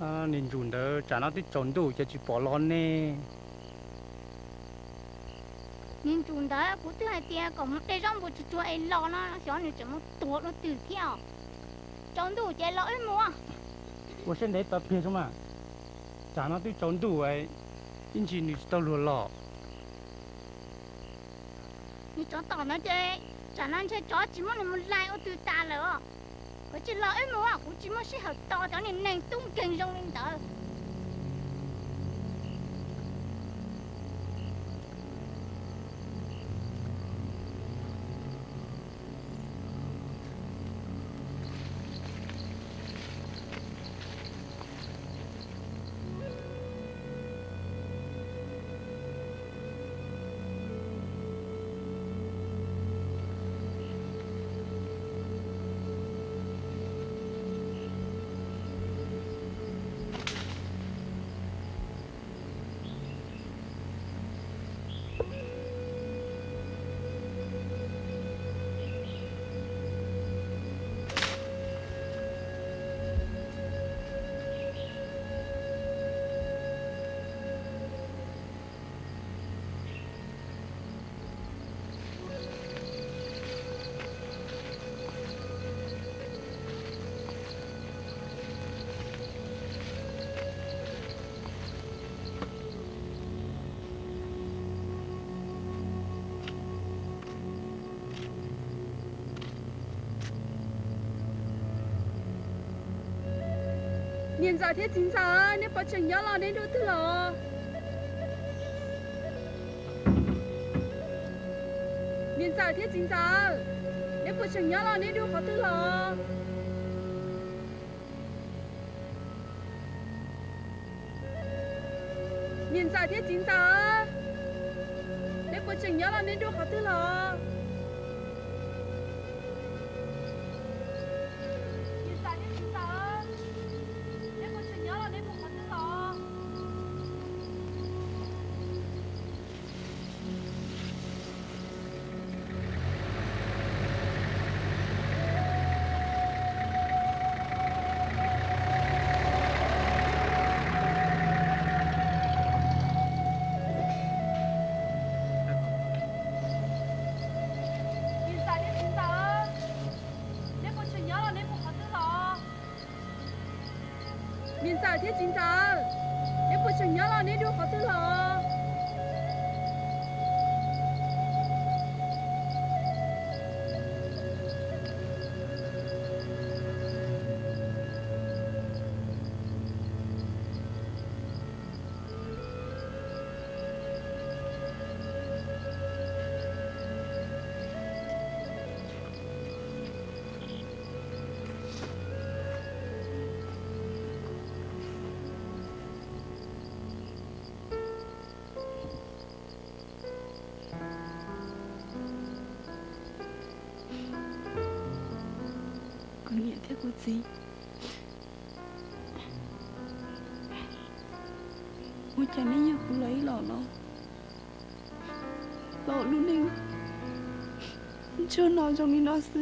Niag ntsuj ntawd tsam no twb tsaus ntuj ces tsis pom los ne. Niag ntsuj ntawd kuv twb hais tias kom mus de zaub npua tsuag tsuag es los no, xyov nws tseem mus tuag dua twg thiab os. Tsaus ntuj ces los wb mus. Ua siab ntev tso pliag tso mas, tsam no twb tsaus ntuj, ib ntsis nws tsis tau luag los. Niag tsov tom ntawd ces tsam no ntshe tsov tsis muab nws mus laig ua twg tas lawm os. Koj tsis los wb mus, kuv tsis muaj sij hawm tos cov niag neeg tub nkeeg zoo li ntawd. Niam ntxawm thiab txiv ntxawm, neb puas tseem nyob los neb dua twg los? Niam ntxawm thiab txiv ntxawm, neb puas tseem nyob los neb dua qhov twg los? Niam ntxawm thiab txiv ntxawm, neb puas tseem nyob los neb dua qhov twg los? Niam ntxawm thiab txiv ntxawm, neb puas tseem nyob los neb dua qhov twg los? Niam ntxawm thiab txiv ntxawm, neb puas tseem nyob los neb dua qhov twg los? Niam ntxawm thiab txiv ntxawm, neb puas tseem nyob los neb dua qhov twg los? Kuv niam thiab kuv txiv, ua cas neb yug kuv los ib los no los ua lub neej ntsuag no zoo li no xwb?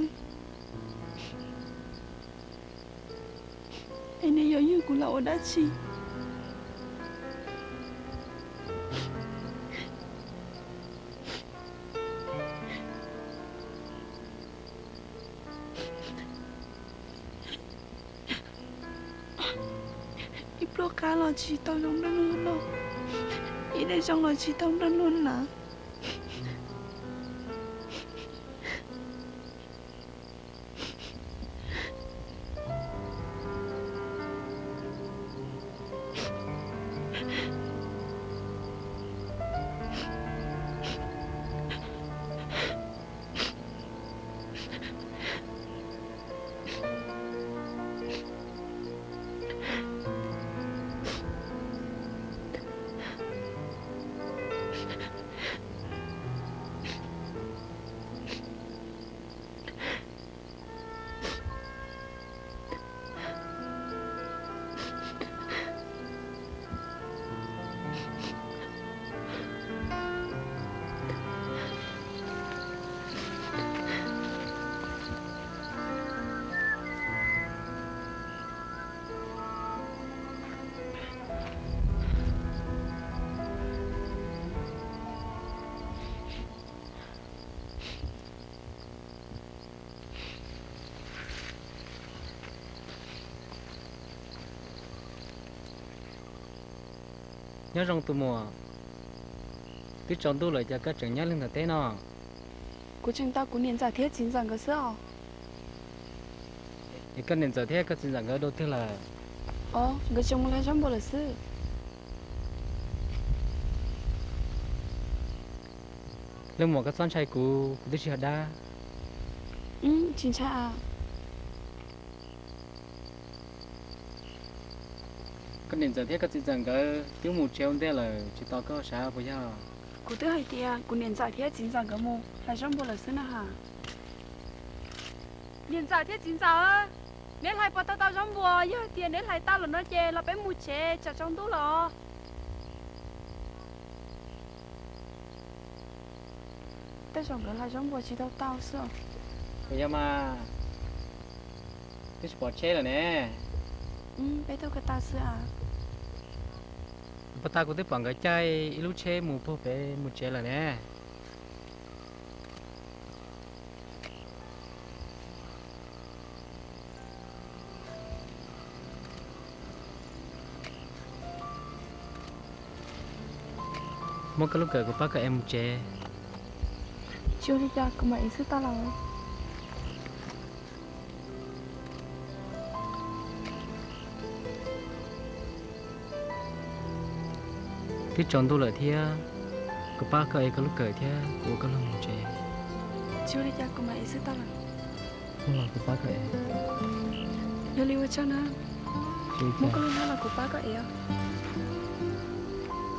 Es neb yuav yug kuv los ua dab tsi? Ib pluag qab los tsis tau zoo nplej luag noj, ib daim zoo los tsis tau nplej luag hnav. Nyob zoo tus muam, twb tsaus ntuj lawm cas koj tseem nyob leej ntawm teb no? Kuv tseem tos kuv niam ntxawm thiab txiv ntxawm nkawd xwb os. Es koj niam ntxawm thiab koj txiv ntxawm nkawd dua twg lawm? Os, nkawd tseem mus hlais zaub npua lawm xwb. Leej muam, koj txhob ntshai kuv, kuv twb tsis yog dab. Tsis ntshai. Koj niam ntxawm thiab koj txiv ntxawm nkawd twb mus tsev ua ntej lawm, tsis tos koj sav puas yog? Kuv twb hais tias kuv niam ntxawm thiab txiv ntxawm nkawd mus hlais zaub npua lawm xwb na has. Niam ntxawm thiab txiv ntxawm, neb hlais puas tau tau zaub npua? Yog hais tias neb hlais tau lawm no ces los peb mus tsev, tsam tsaus ntuj lawm os. Tej zaum nkawd hlais zaub npua tsis tau tau xwb os. Puas yog mas, twb tsis pom tsheb lawm ne. Peb tuaj ko taw xwb as. Puag ta kuv twb pom nkawd caij ib lub tsheb mus puag pem mus tsev lawm ne. Muab koj lub kawm kuv pab koj ev mus tsev. Tsis ua li cas, kuv mam ev xwb tau lawm. Twb tsaus ntuj lawm thiab, kuv pab koj ev koj lub kawm thiab kuv ua koj luag mus tsev. Tsis ua li cas, kuv mam ev xwb tau lawm. Mus los kuv pab koj ev. Yog li ua tsaug na. Muab koj lub hnab los kuv pab koj ev os.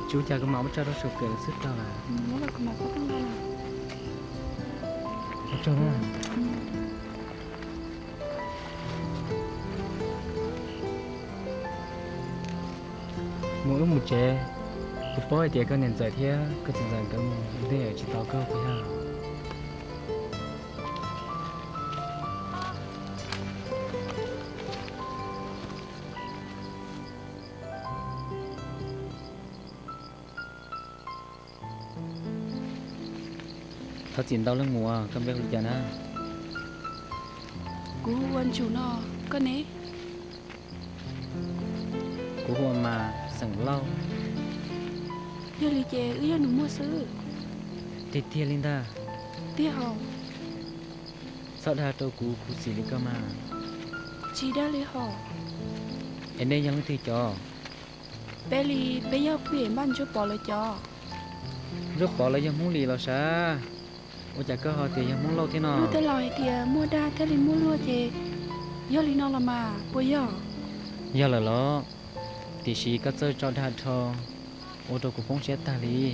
Tsis ua cas, kuv mam muab tso rau saum kawm xwb tau lawm. Muab los kuv mam pab koj nqa los. Ua tsaug na. Mus wb mus tsev, kuv paub hais tias koj niam ntxawm thiab koj txiv ntxawm nkawd mus ua ntej tsis tos koj puas yog? Thov txim ntau leej muam, koj npe hu li cas na? Kuv hu ua Ntsum no, koj ne? Kuv hu ua Mas xeem Lauj. Yog li ces wb yog nus muag xwb. Tiag tiag li ntag? Tiag hos. Txhob dag rau kuv khuv xim li koj mas. Tsis dag li hos. Es nej yog leej twg cov? Peb li, peb yog Phuj Yem Npaj Ntsuab Pov lawv cov. Ntsuab Pov lawv yog Hmoob Lis los sav? Ua cas koj ho tias yog Hmoob Lauj thiab no? Luag tej laus hais tias muaj dag thiaj li muaj luag ces yog li no los mas puas yog? Yog lawm los, tiam sis koj txawj tso dag rho ua rau kuv poob siab tag li.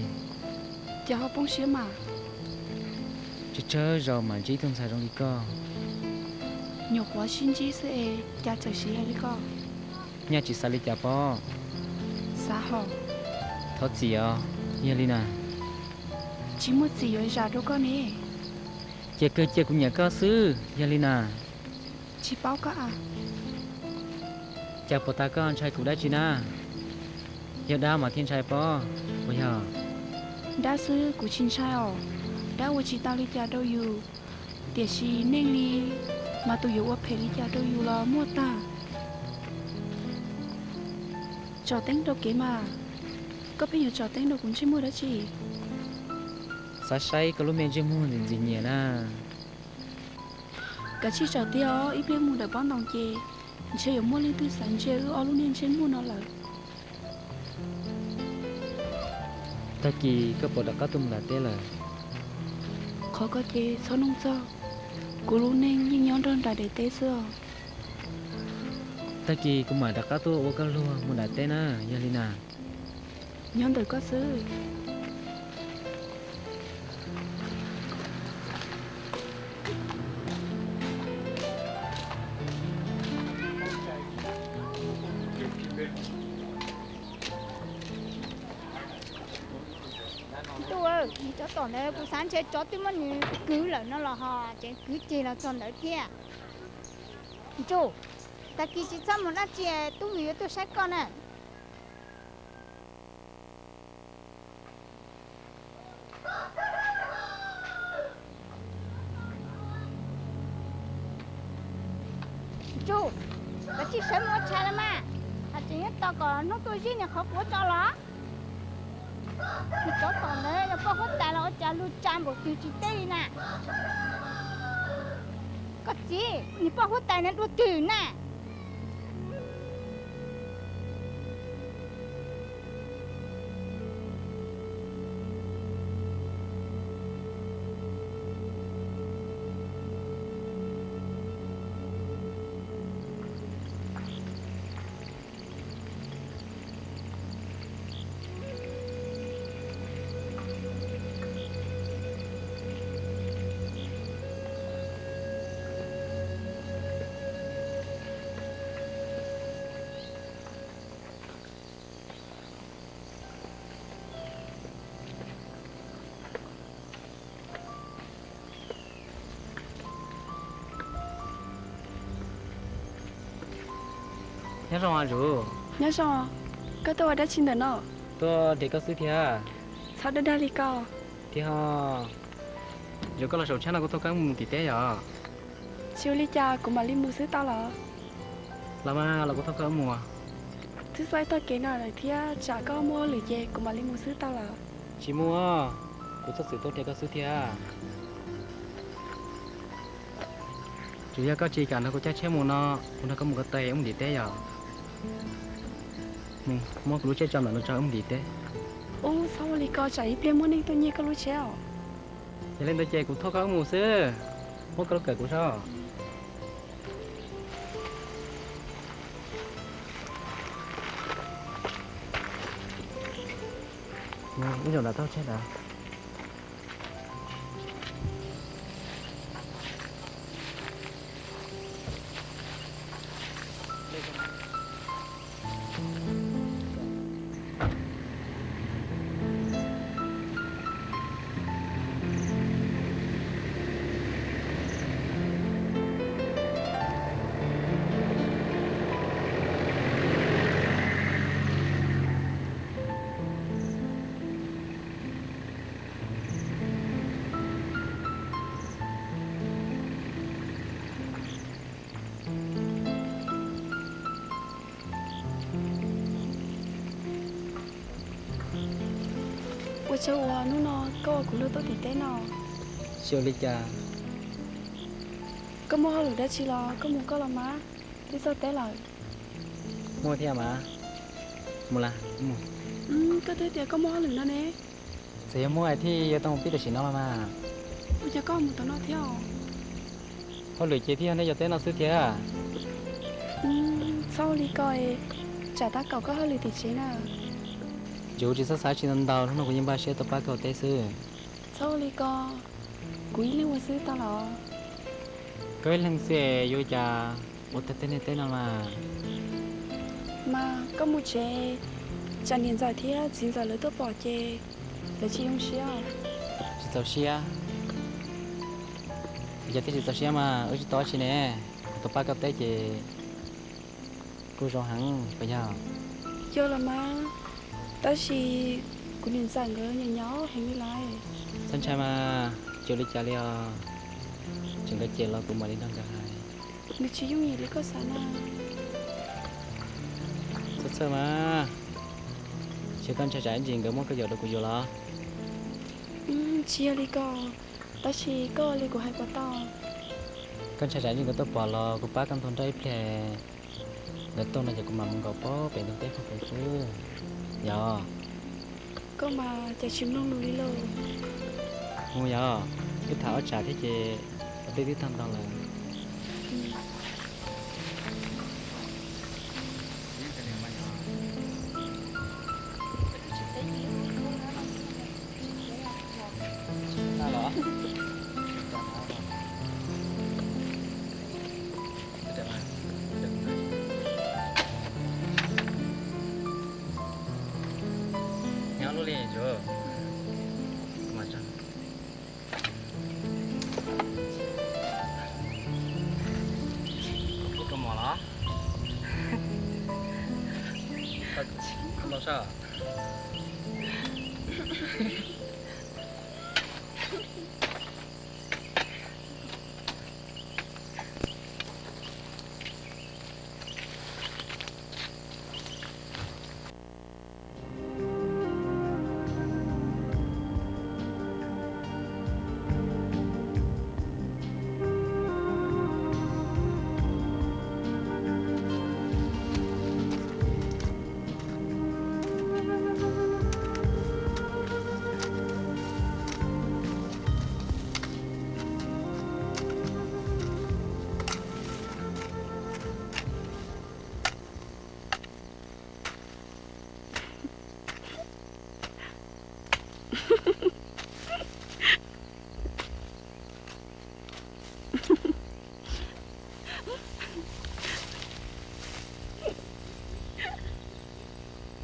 Cas ho poob siab mas? Tsawg tsawg zaus mam ntsib ib tug ntxhais zoo li koj. Nyuam qhuav sib ntsib xwb es cas txawm siv hais li koj? Nyaj tsis xav li cas pob? Xav hos. Thov txim os, yog li na. Tsis muaj txim yuav zam rau koj ne. Cia kawg, cia kuv nyiam koj xwb, yog li na. Tsis paub koj a. Cas puas tas koj ntshai kuv dab tsi na? Yog dab mas thiaj ntshai pob, puas yog? Dab xwb kuv tsis ntshai os. Dab ua tsis tau li cas rau yus, tiam sis neeg li mas tus yuav ua phem li cas rau yus los muaj tag. Tsom teeb rau kev mas. Koj pheej yuav tsom teeb rau kuv ntsej muag dab tsi? Xav saib koj lub me ntsej muag ntxim ntxim nyiam na. Kav tsij tsom tiag os, ib pliag mus ntawm pob ntoos ces ntshe yuav muaj leej twg xav ntsia wb ob lub niag ntsej muag no lawm. Tag kis koj puas rov qab tuaj mus nram teb lawm? Qhov ko ces txhob nug txog, kuv lub neej yeej nyob nrog nram daim teb xwb os. Tag kis kuv mam rov qab tuaj ua koj luag mus nram teb na, yog li na. Nyob ntawm koj xwb. Ntuj, nws tsov tom ntawd kuv xav ntshe tsov twb muab nws kwv lawm no los ho tseem kwv ceg los txog ntawd thiab. Ntsuj, tag kis tsis txhob mus dab tsi, tub Vwm yuav tuaj saib koj na. Ntsuj, koj tsis sawv mus ua tshais los mas, hos tseem yuav tos kom hnub tuaj zib niag qhov quav tso los. Niag tsov tom ntawd yog poj huab tais los ua cas lug tsa npaum twg tsis teb li na? Koj txiv, niag poj huab tais na dua twg na? Nyob zoo zuj. Nyob zoo. Koj tuaj ua dab tsi ntawm no? Tuaj nrhiav koj xwb thiab. Txhob dag dag li ko. Thiab ho, yog koj los saum tshab no kuv thauj koj mus tim teb yom? Tsis ua li cas, kuv mam li mus xwb tau los? Los mas, los kuv thauj koj mus. Twb txog ib tog kev no lawm thiab, tsam koj muaj hauj lwm ces kuv mam li mus xwb tau los? Tsis muaj, kuv txhob txwm tuaj nrhiav koj xwb thiab. Tsuas yog koj tsis kam nrog kuv caij tsheb mus no, kuv nrog koj mus ko taw wb mus ntim teb yom? Muab kuv lub tsheb tso ntawm no tso wb mus ntim teb. Ub, txhob ua li ko, tsam ib pliag muaj neeg tuaj nyiag koj lub tsheb os. Yog li ntawd ces kuv thauj koj wb mus xwb, muab koj lub kawm kuv saib. Ib zaug nram taub tsheb ntawd. Ua tsaug uas hnub no koj ua kuv luag tuaj tim teb no. Tsis ua li cas. Koj muaj hauj lwm dab tsi los koj mus koj los mas, twb txog teb lawm. Muaj thiab mas. Mus las, mus. Koj twb tias koj muaj hauj lwm no ne. Txawm yog muaj thiaj yuav tau mus pib tam sim no los mas. Ua cas koj mus tom no thiab os? Hauj lwm ces thiaj yog nej cov teb no xwb thiab. Txhob ua li ko, tsam tab kaum koj hauj lwm tim tsev na. Yus tsis txhob xav tsis ntau ntau, hnub no kuv yeej npaj siab tuaj pab koj ua teb xwb. Txhob ua li ko, kuv ib leeg ua xwb tau los? Koj ib leeg xwb yuav ua cas ua tau tej niag teb no mas. Mas koj mus tsev, tsam niam ntxawm thiab txiv ntxawm lawv tuaj pom ces lawv tsis zoo siab. Tsis txaus siab? Yog thiaj tsis txaus siab mas wb tsis tau dab tsi ne, kuv tuaj pab koj teb ces kuj zoo heev puas yog? Yog los mas, tab sis kuv niam ntxawm nkawd nyiam nyob heev li lawm. Txhob ntshai mas, tsis ua li cas li os. Tseem nkawd cem los kuv mam li nrog nkawd hais. Nws tsis yooj yim li koj xav na. Txhob txhawj mas, tsis koj ntshai tsam ib ntsis nkawd muab koj yaum rau kuv yuav los? Tsis yog li ko, tab sis koj ua li kuv hais puas tau? Koj ntshai tsam ib ntsis nkawd tuaj pom los kuv pab koj ntaus nroj ib pliag, nkawd tuaj no ces kuv mam mus nkaum pem ntug teb pem xwb, yog? Koj mas cas tsis mloog lus li lauj. Mus yog, wb tham ob tsam thiab ces ua teb twb tag ntau lawm. Nyob lub li ntsuav. Ib kau mom los? Koj tau sab?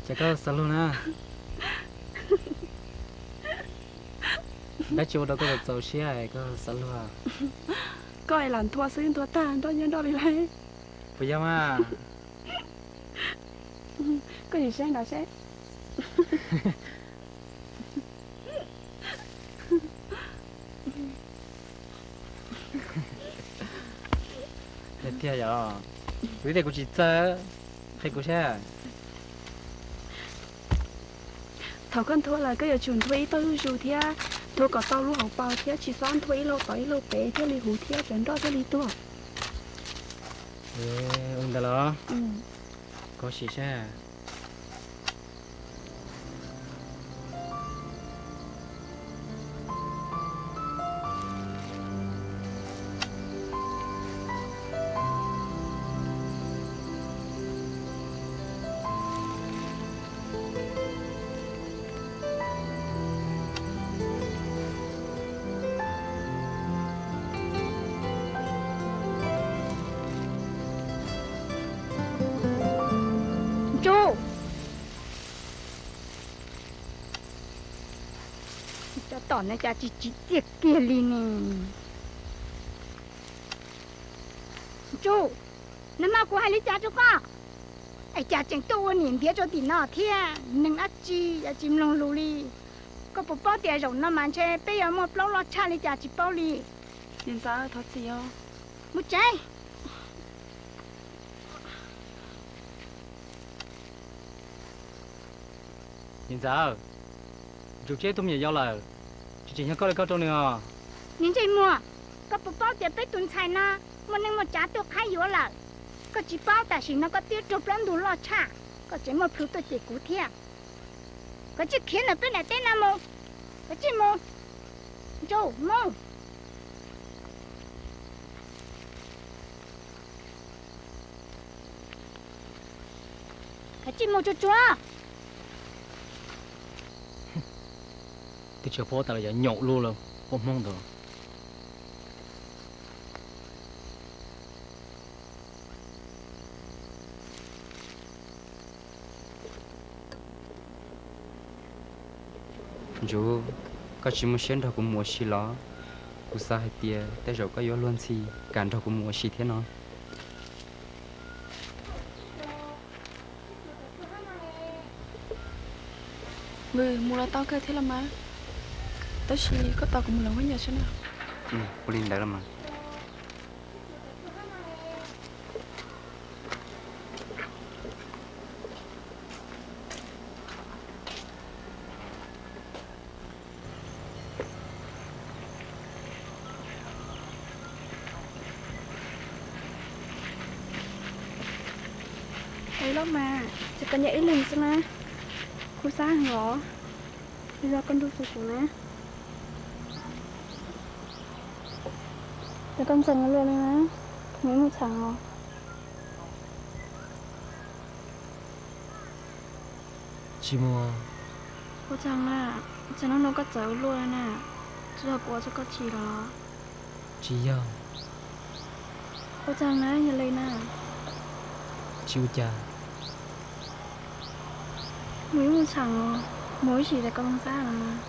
Ces koj xav luag na? Dab tsi ua rau koj txaus siab koj xav luag? Koj es lam nthua xwb, nthua tag nroj nyob nroj li lauj. Puas yog mas? Koj sim saib nrad seb. Yog tiag yom? Kuv tias kuv tsis txawj, qhia kuv seb. Thaum koj nthua lawm koj yuav tsum nthua ib tauj zuj zus thiab, nthua kom tau lub hauv paus thiab tsis txhob nthua ib lauj tod ib lauj pem thiaj li huv thiab cov nroj thiaj li tuag. Ua li ntawd los? Koj sim seb. Ntsuj, cov tom no cas tsis tsim txiaj kiag li ne. Ntsuj, nag hmo kuv hais li cas rau koj? Es cas tseem tuaj ua niam ntiav rau tim no thiab? Neeg dab tsi yuav tsis mloog lus li? Koj puas paub tias zaum no mas ntshe peb yuav muaj plaub loj tshaj li cas tsis paub li. Niam ntxawm, thov txim os. Mus tsev. Niam ntxawm, Ntsuj tseb tus me nyuam yau lawm, tsis tseem yog koj li koj rau nws os. Niag ntsej muag, koj puas paub tias peb tus ntxhais no muaj neej muaj tsav tuaj qhaib yuav lawm? Koj tsis paub tam sim no koj twb raug plaub ntug loj tshaj, koj tseem muaj plhus tuaj cem kuv thiab. Koj tsij khiav ntawm peb daim teb no mus, koj tsij mus. Ntsuj, mus. Koj tsij mus tsuag tsuag. Twb tsis paub tas los yog nyaum luaj lawm, poj Hmoob ntawd. Ntsuj, koj tsis muaj siab nrog kuv mus ua si los? Kuv xav hais tias tej zaum koj yuav luag ntxhi kam nrog kuv mus ua si thiab no. Nws mus los tau kawg thiab los mas, tab sis koj tos kuv mus lawv huab nyas seb na. Ua li ntawd los mas. Es loj mas, ces koj nyob ib leeg xwb na, kuv xav heev os. Yog koj nrug txug kuv na, ces koj ntseeg luaj li na, kuv mus ib mus txheem os. Tsis mus. Ua tsaug na, tsam no no koj txawv ua luaj li na, tsis yog kuv ua txog koj chim los? Tsis yog. Ua tsaug na, yog li na. Tsis ua cas. Mus ib mus txheem os, mus ib sim tas koj loo xab os.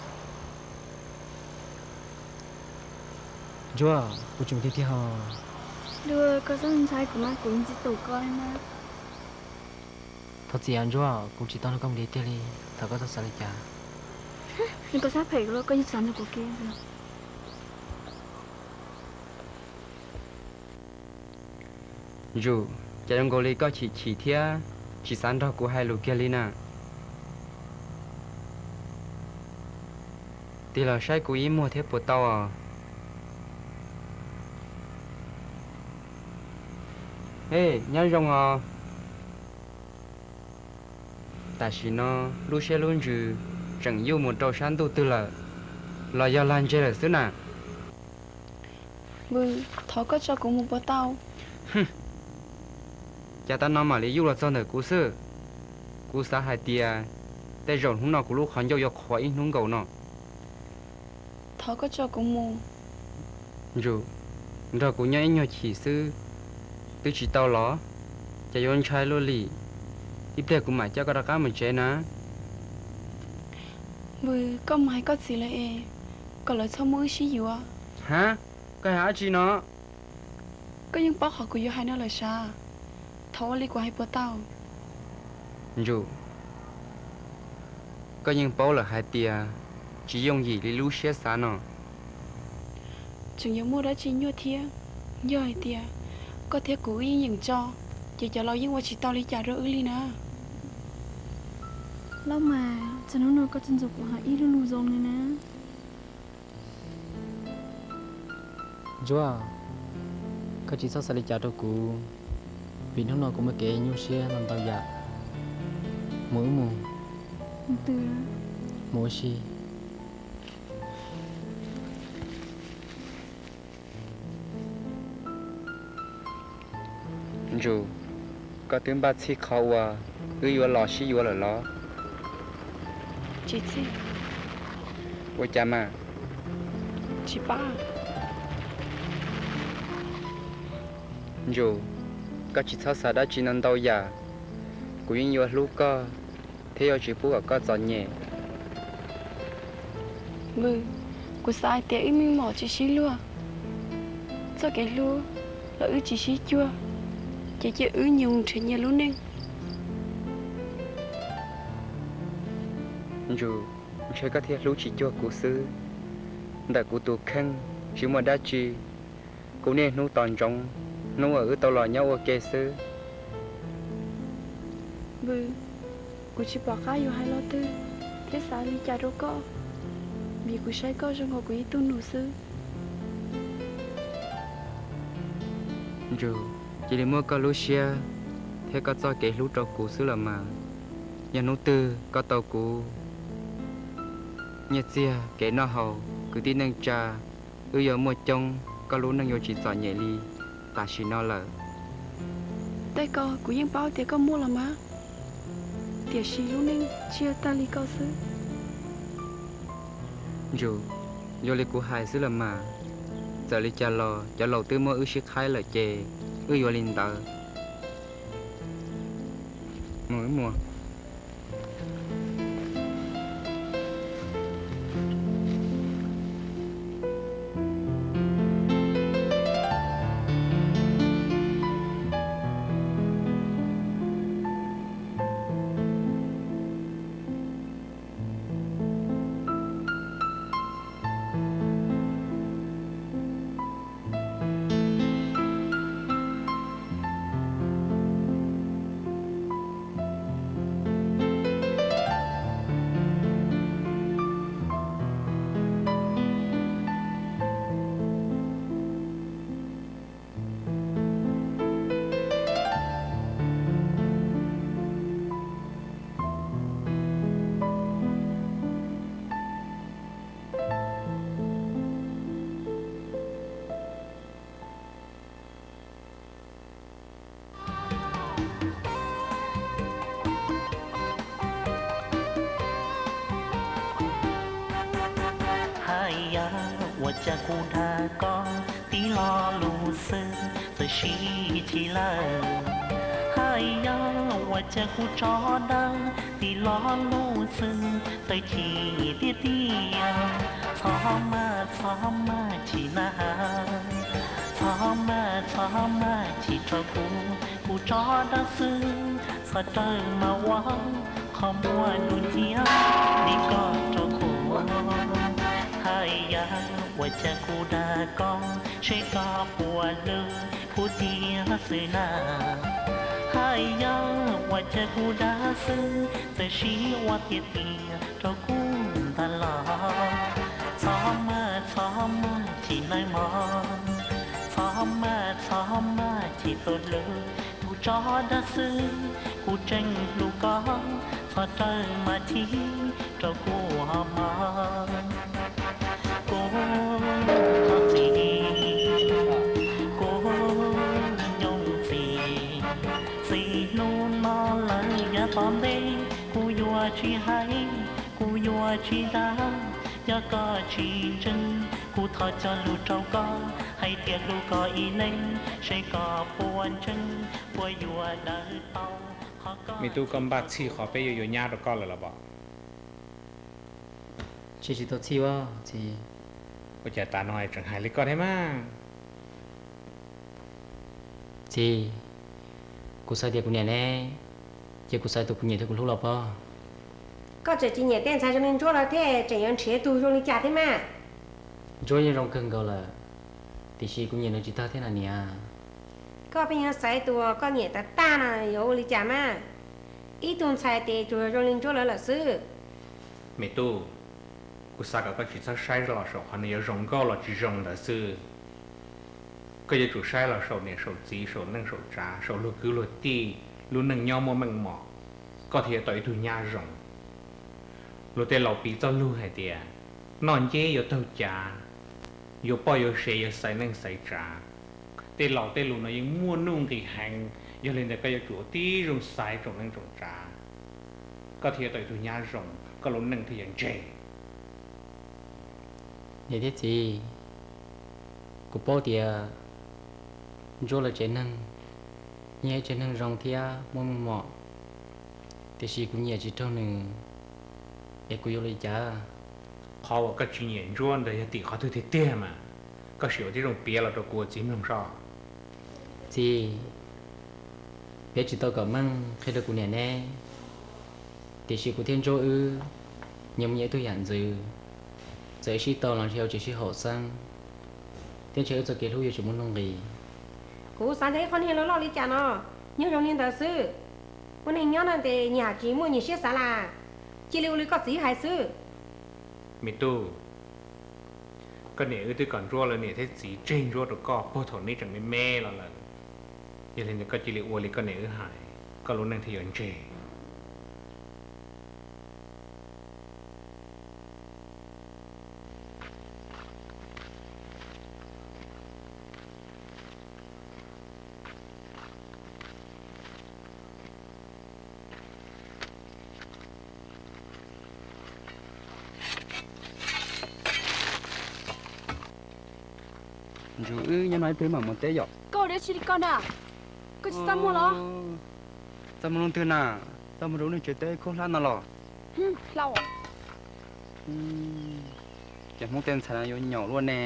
Ntsuag, kuv tseem tiag tiag os. Dua, koj txhob ntshai kuv mas, kuv yeej tsis tum koj li na. Thov txim os Ntsuag, kuv tsis tau nrog koj mus tiag tiag li thaum koj txoj xav li cas. Koj xav phem los koj yeej xav nrog kuv kiag. Ntsuag, cas zoo nkaus li koj chim chim thiab tsis xav nrog kuv hais lus kiag li na. Tig los saib kuv ib muag thiab puas tau os? Ej, nyob zoo os. Tam sim no lub siab lub ntsws tseem yuj mus rau sab ntuj twg lawm, los yog lag ntseg lawm xwb na. Vwm, thov koj tso kuv mus puas tau? Cas tam no mam li yuj los txog ntawm kuv xwb. Kuv xav hais tias tej zaum hnub no kuv lub qhov ncauj yuav qhuav ib hnub nkaus no. Thov koj tso kuv mus. Ntsum, nrog kuv nyob ib nyuag chim xwb twb tsis tau los? Cas yuav ntshai luaj li? Ib pliag kuv mam coj koj rov qab mus tsev na. Vwm, koj mus hais koj txiv lawv es kom lawv txhob muab wb sib yuav. Hab, koj hais dab tsi no? Koj yeej paub qhov kuv yuav hais no lawm sav, thov ua li kuv hais puas tau? Ntsum, koj yeej paub lawm hais tias tsis yooj yim li lub siab xav no. Tseem yuav muaj dab tsi nyuaj thiab? Yog hais tias koj thiab kuv wb yeej yeem tso, ces cov laus yeej ua tsis tau li cas rau wb li na. Lauj mas, txog hnub no koj tsis ntxuav kuv hais ib lub lus zoo li na. Ntsuag, koj tsis txhob xav li cas rau kuv, vim hnub no kuv muaj kev nyuaj siab ntau yam. Mus wb mus. Mus ua si. Ntsum, koj twb npaj txhij qhov uas wb yuav los sib yuav lawm los? Tsis txhij. Ua cas mas? Tsis pab. Ntsum, koj tsis txhob xav dab tsi no ntau yam, kuv yeej yuav hlub koj thiab yuav tsis pub kom koj txom nyem. Vwm, kuv xav hais tias wb meej mom tsis sib luag, txoj kev hlub los wb tsis sib cuag, ces cia wb nyias mus nrhiav nyias lub neej. Ntsum, ntshe koj thiaj hlub tsis cuag kuv xwb. Ntawm kuv tus kheej tsis muaj dab tsi, kuv niaj hnub tos ntsoov hnub uas wb tau los nyob ua ke xwb. Vwm, kuv tsis pom qab yuav hais lo twg thiab xav li cas rau koj, vim kuv saib koj zoo nkaus kuv ib tug nus xwb. Ntsum, cia li muab koj lub siab thiab koj txoj kev hlub rau kuv xwb los mas. Yog hnub twg koj tau kuv nyiaj txiag kev noj haus kwv tij neej tsa, wb yuav muaj coob, koj lub neej yuav tsis txom nyem li tam sim no lawm. Tej ko kuv yeej paub tias koj muaj los mas, tiam sis lub neej tsis yog tag li ko xwb. Ntsum, yuav li kuv hais xwb los mas. Txawm li cas los cov laus twb muab wb sib qhaib lawm ces wb yuav li ntawd. Mus wb mus. Hais yog ua cas kuv dag koj tib lo lus xwb txawm sib chim lawm. Hais yog ua cas kuv tso dag tib lo lus xwb txawm chim tiag tiag. Txhob maj txhob maj chim na, txhob maj txhob maj chim rau kuv, kuv tso dag xwb txhob rawm mas ua qhov muag dub nciab li koj rau kuv. Hais yog ua cas kuv dag koj seb koj puas hlub kuv tiag xwb na. Hais yog ua cas kuv dag xwb txawm sib ua tiag tiag rau kuv ntag los. Txhob maj txhob maj chim nawb mog, txhob maj txhob maj chim tus hlub, kuv tso dag xwb kuv tseem hlub koj, txhob rawm mas chim rau kuv ho mog. Kuv thov txim, kuv nyob txim, txij hnub no lawm yav tom ntej kuv yuav tsis hais, kuv yuav tsis dag, Yog koj tsis ntseeg, kuv thov cog lus rau koj, hais tias hlub koj ib leeg, seb koj puas ntseeg, puas yuav daws tau qhov koj. Me tub, koj npaj txhij qhov peb yuav yuav nyab rau koj lawm los pom? Tsis, tsis tau txhij os txiv. Ua cas tas no tseem hais li koj thiab mas? Txiv, kuv xav tias kuv niam ne, ces kuv xav tus kuv nyiam thiab kuv hlub los pom. Koj tseem tsis nyiam tej ntxhais zoo li Ntsuab los thiaj tseem yuav nrhiav tus zoo li cas thiab mas? Ntsuab yeej zoo kawg nkaus lawm, tiam sis kuv nyiam nws tsis tag thiab na niam. Koj pheej yuav xaiv tus koj nyiam tag tag no yuav ua li cas mas? Ib tug ntxhais ces tsuas yog zoo li Ntsuab lawv lawm xwb. Me tub, kuv xav kom koj tsis txhob saib los saum qhov nws yuav zoo nkauj los tsis zoo ntawd xwb. Koj yuav tsum saib los saum niam saum txiv, saum neej saum tsav, saum luag kwv luag tij, lub neej nyob muaj meej mom, koj thiaj yuav tau ib tug nyab zoo. Luag tej laus piv txoj lug hais tias, noj nceb yuav taug cav, yuav poj yuav sev yuav xaiv neej xaiv tsav. Tej laus tej lus no yeej muaj nuj nqis heev, yog li ntawd koj yuav tsum ua tib zoo xaiv tsoom neej tsoom tsav, koj thiaj yuav tau ib tug nyab zoo, koj lub neej thiaj yuav ntseg. Niam thiab txiv, kuv paub tias Ntsuab lawv tsev neeg yeej ib tsev neeg zoo thiab muaj meej mom, tiam sis kuv nyiam tsis raug nws, es kuv yuav ua li cas? Qhov uas koj tsis nyiam Ntsuab ntawd yog tim qhov twg tiag tiag mas? Koj sim ua tib zoo piav los rau kuv ua txiv mloog soj. Txiv, peb tsis tau kom meej qhia rau kuv niam ne, tiam sis kuv thiab Ntsuab wb nyias muaj nyias ib tug yam ntxwv, txawm wb sib tau los ntshe yuav tsis sib haum xeeb, thiab ntshe wb txoj kev hlub yuav tsis muaj nuj nqis. Kuv xav nrog ib qho niag loj loj li cas no, nyob zoo li ntawd xwb. Ua neej nyob no ces nyias tsis muaj nyias siab xav las, cia li ua li koj txiv hais xwb. Me tub, koj niam wb twb kom Ntsuab lawv niam thiab txiv tseg Ntsuab rau koj puag thaum neb tseem me me los lawm. Yog li ntawd koj cia li ua li koj niam wb hais, koj lub neej thiaj yuav ntseg. Ntsuag, wb nyob no ib pliag mam mus teb yom. Koj ua dab tsi li koj na? Koj tsis txaj muag los? Txaj muag leej twg na? Txaj muag rau nej tsev teb khaub hlab no los? Hlau. Ces Hmoob tej ntxhais no yuav nyaum luaj ne.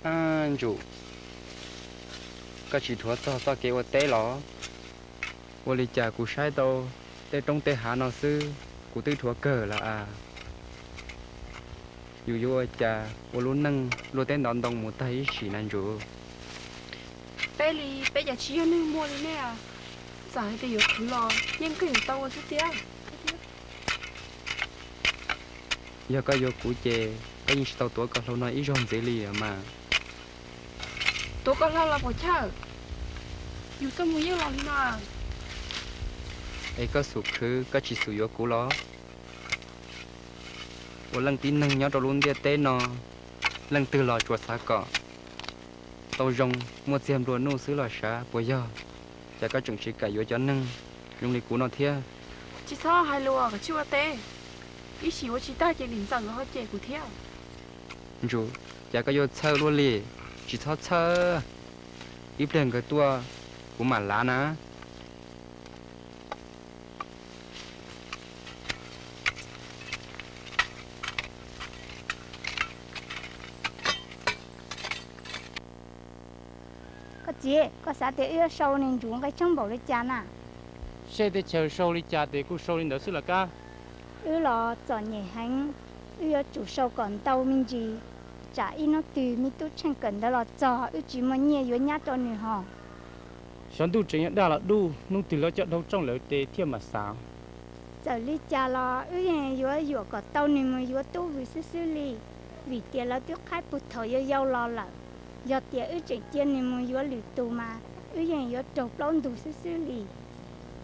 Ab Ntsum, koj tsis dhuav txog txoj kev ua teb los? Ua li cas kuv saib tau tej roob tej hav no xwb, kuv twb dhuav kawg lawm as. Yus yuav ua cas ua lub neej luaj teb ntov ntoo mus tag ib sim na Ntsum? Peb li peb cas tsis yog neeg muaj li nej, txawm hais tias yuav khwv los yeej kawg yuav tau ua xwb tiag. Yog koj yuav kuv ces koj yeej tsis tau tuav koj hlau no ib zaug ntxiv li mas. Tuav koj hlau los puas chawj? Yus txoj hmoo yeej los li no. Es koj xub khwv koj tsis xub yuav kuv los? Ua leej tib neeg nyob rau lub ntiaj teb no, leej twg los tsuas xav kom tau zoo, muaj txiag nplua nuj xwb los sav puas yog? Cas koj tseem tsis kam yuav cov neeg zoo li kuv no thiab? Tsis txhob hais lus kom tsis ua teb, ib sim ua tsis tag ces niam ntxawm ho cem kuv thiab. Ntsum, cas koj yuav txhawj luaj li? Tsis txhob txhawj, ib pliag nkawd tuaj kuv mam lav na. Koj txiv, koj xav tias wb yuav sau niag Ntsum nqe tsheej npaum li cas na? Seb teb chaws sau li cas ces kuj sau li ntawd xwb los kab. Wb los txom nyem heev, wb yuav tsum sau kom ntau me ntsis. tsam ib hnub twg me tub Tsheej kawm ntawv los txog wb tsis muaj nyiaj yuav nyab rau nws hos. Xyov ntuj tseem yuav dag los duj, hnub twg lawv coj dhau rooj lawv tes thiaj mam xav. Txawm li cas los wb yeej yuav yuam kom tau nws mus yuav tub Vwm xwb xwb li, vim tias lawv twb qhaib puag thaum yau yau los lawm. Yog tias wb tseem cia nws mus yuav lwm tus mas wb yeej yuav raug plaub ntug xwb xwb li.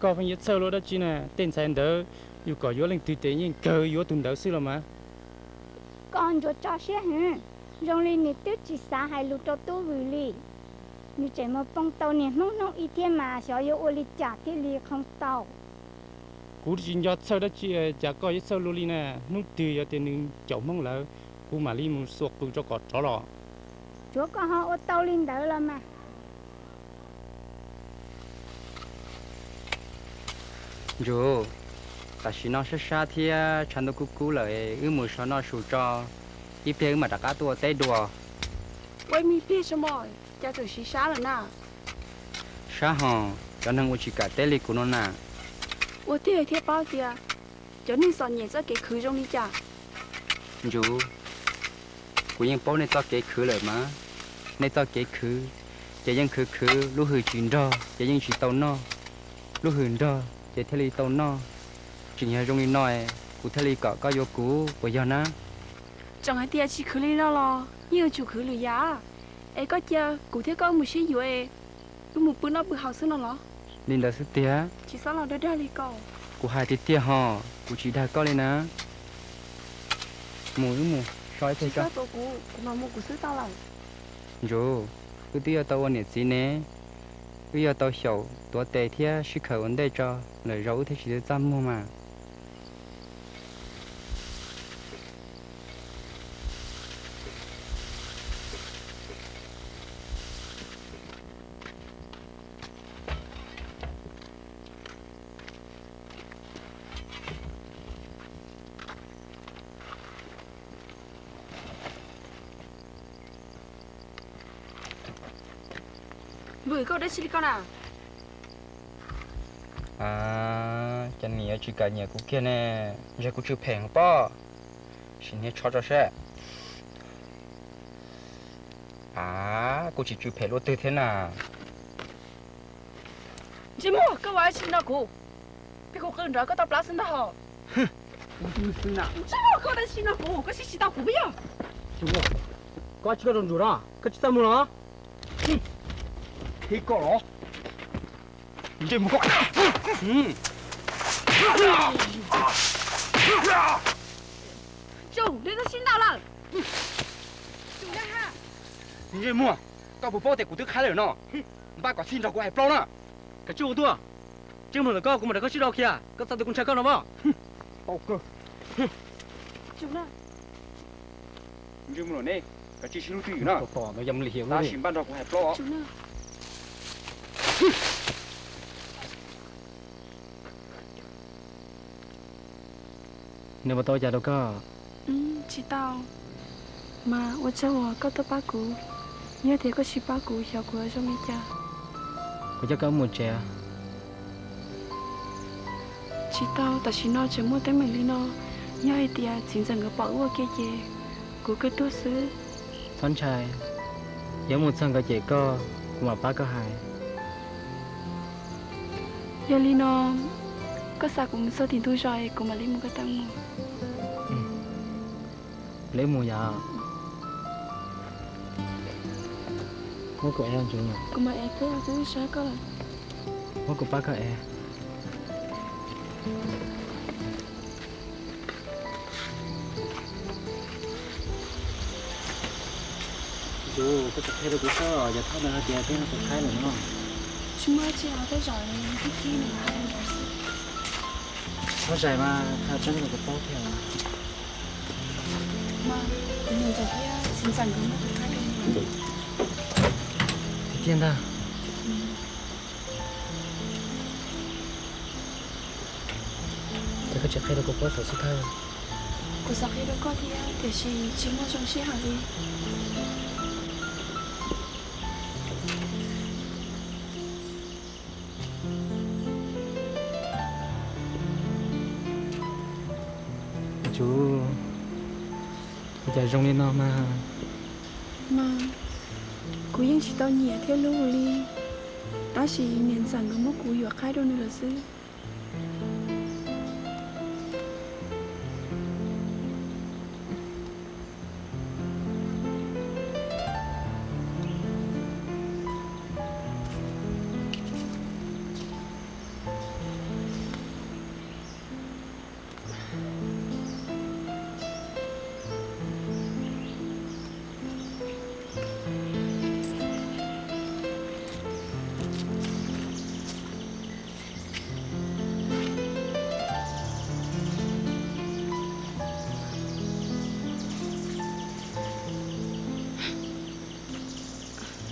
Koj pheej yuav txhawj luaj dab tsi na, tej ntxhais ntawd yus kom yuav leej twg ces yeej kawg yuav tus ntawd xwb los mas. Koj ntsuas tso siab heev, zoo li nws twb tsis xav hais lus rau tub Vwm li. Nws tseem mus poob tau niag Hmoob hnub ib thiab mas xyov yuav ua li cas thiaj li qhoo tau. Kuv tsis nco txhawj dab tsi, cas koj yuav txhawj luaj li na. Hnub twg yog tias nws caum Hmoob lawm, kuv mam li mus xuas qws rau kom rov los. Tsuav koj ho ua tau li ntawd los mas. Ntsum, tam sim no sab sab thiab tshav ntuj kub kub lawm, wb mus so noj su tso, ib pliag wb mam rov qab tuaj ua teb dua. Ua ib me pliag tso mog, cas txawm siv sab lawm na. Sab hos, cov neeg ua tsis kam teb li kuv no na. Ua tiag thiaj paub tias cov neeg txom nyem txoj kev khwv zoo li cas. Ntsum, kuv yeej paub nej txoj kev khwv lawm mas. Nej txoj kev khwv ces yeej khwv khwv, lub hws tsis nrog ces yeej tsis tau noj, lub hws nrog ces thiaj li tau noj. Tseem yog zoo li no, kuv thiaj li kom koj yuav kuv puas yog na? Tseem hais tias tsis khwv li no los yeej yuav tsum khwv lwm yam, es koj cia kuv thiab koj mus sib yuav es wb mus pw noj pw haus xwb no los? Li ntawd xwb tiag. Tsis txhob los dag dag li ko. Kuv hais tiag tiag hos, kuv tsis dag koj li na. Mus wb mus so ib pliag tso. Tsis txhob tuav kuv, kuv mam mus kuv xwb tau lawm. Ntsum, wb twb yuav tau ua niam txiv ne, wb yuav tau xyaum tuav tes thiab sib khaws ua ntej tso, lwm zaus wb thiaj tsis txaj muag mas. Vwm, koj ua dab tsi li koj na? Cov niam yuav tsis kam nyiam kuv kiag ne, ntshe kuv tsw phem pob. Sim hniav tsho tso seb. A, kuj tsis tsw phem luaj twg thiab na. Ntsej muag, koj ua dab tsi no kuv? Peb kuv qw nrov koj tau plab xwb ntag hos. Ntsej muag, koj ua dab tsi no kuv? Koj siab tsis tau kuv puas yog? Koj tsis koj rau ntsum no, koj tsis txaj muag los? Thib koj los. Ntsej muag koj. Tsum, nws twb sib ntaus lawm. Ntsej muag, koj puas paub tias kuv twb qhaib lawm no? Npaj kom txhij nrog kuv hais plaub na. Kav tsij ua tuaj. Ntsej muag ntawm koj, kuv mam rau koj sib rau kiag, koj txaj twg kuv ntshai koj no mas. Tau kawg. Ntsej muag ne, kav tsij sib hlub twj ywm na. Tab sis npaj nrog kuv hais plaub os. Nws puas tau ua cas rau koj? Tsis tau. Mas ua tsaug uas koj tuaj pab kuv. Yog tias koj tsis pab kuv xyov kuv yuav zoo li cas. Kuv coj koj mus tsev. Tsis tau, tam sim no tseem muaj teeb meem li no. Yog hais tias txiv ntxawm nkawd pom wb ua ke ces kuv kawg tuag xwb. Txhob ntshai, yuav mus txog nkawd cem koj, kuv mam pab koj hais. Yog li no, koj xa kuv mus txog tim ntug zos es kuv mam li mus koj tau mus. Leb mus yom. Muab kuv ev los ntsuv. Kuv mam ev thiab, twb sab koj lawm. Muab kuv pab koj ev. Ntsuv, koj tsis qhia rau kuv saib os, yog thaj ntawd hais tias peb ho tsis qhaib lawm no. Tsis muaj dab tsi os, tej zaum nws twb khib nws hais ntawd xwb. Txhob zais mas, qhia tseeb rau kuv paub thiab. Mas kuv niam ntxawm thiab txiv ntxawm nkawd muab kuv qhaib li. Tiag tiag ntag. Ces koj tsis qhia rau kuv paub thaum xub thawj? Kuv xav qhia rau koj thiab tiam sis tsis muaj zoo sij hawm li. Ntsuv, ua cas zoo li no mas? Mas kuv yeej tsis tau nyiam thiab hlub li, tab sis niam ntxawm nkawd muab kuv yuam qhaib rau nws lawm xwb.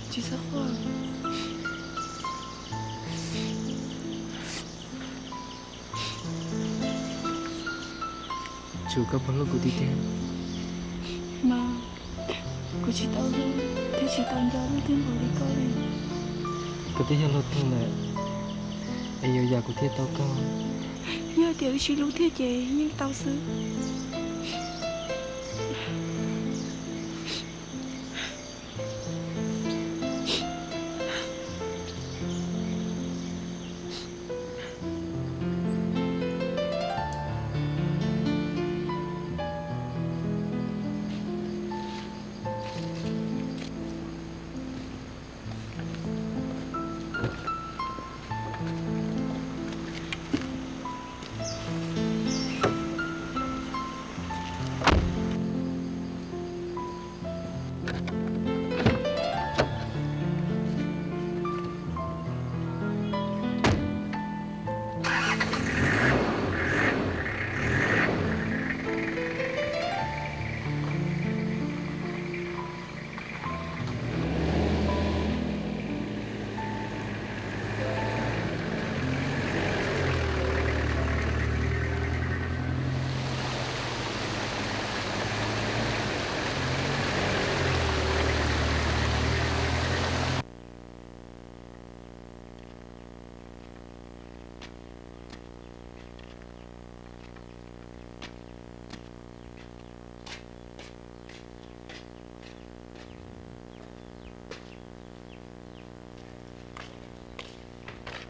Tsis txhob quaj. Tsuas koj puas hlub kuv tiag tiag? Mas kuv tsis tau hlub thiab tsis tau nco leej twg npaum li koj li. Koj twb yog luag tug lawm, es yuav yam kuv thiaj tau koj. Yog tias wb sib hlub thiab ces yeej tau xwb.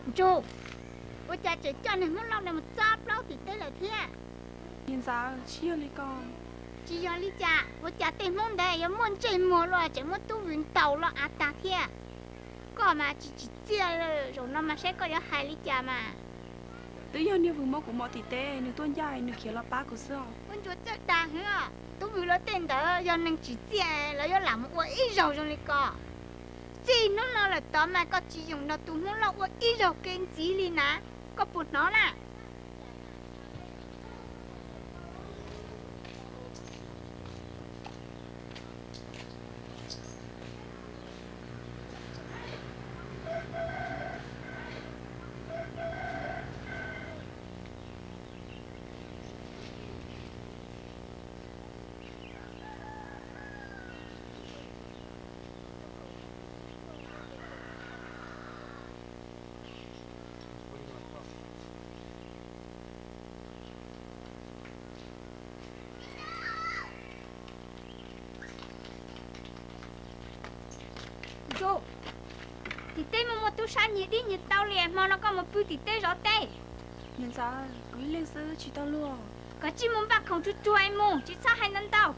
Ntsuj, ua cas tseem coj niag Hmoob Lauj no mus txob plaub tim teb lawm thiab? Niam ntxawm, tsis yog li ko. Tsis yog li cas? Ua cas tej Hmoob ntawd yuav muaj ntsej muag luaj tseem muab tub Vwm ntaus los av tag thiab? Koj mas tsis tsim txiaj, zaum no mas saib koj yuav hais li cas mas. Twb yog niag Vwm muab kuv mos tim teb, nws tuaj ncaj nws khiav los pab kuv xwb os. Ua ntsuas txawj dag heev os. Tub Vwm lawv tej ntawd yog neeg tsim txiaj, lawv yuav lam mus ua ib zaug zoo li ko. Txij hnub no lawm tod mas koj tsis yoom nrog tus Hmoob Lauj ua ib zaug kev ntxiv li na, koj puas hnov na? Ntsuj, tim teb muaj muaj tub sab nyiag dib nyiag tau li, hmo no koj mus pw tim teb zov teb. Niam ntxawm, kuv ib leeg xwb tsis tau luag. Koj tsij mus npaj khoom tsuag tsuag es mus, tsis txhob hais ntau ntau.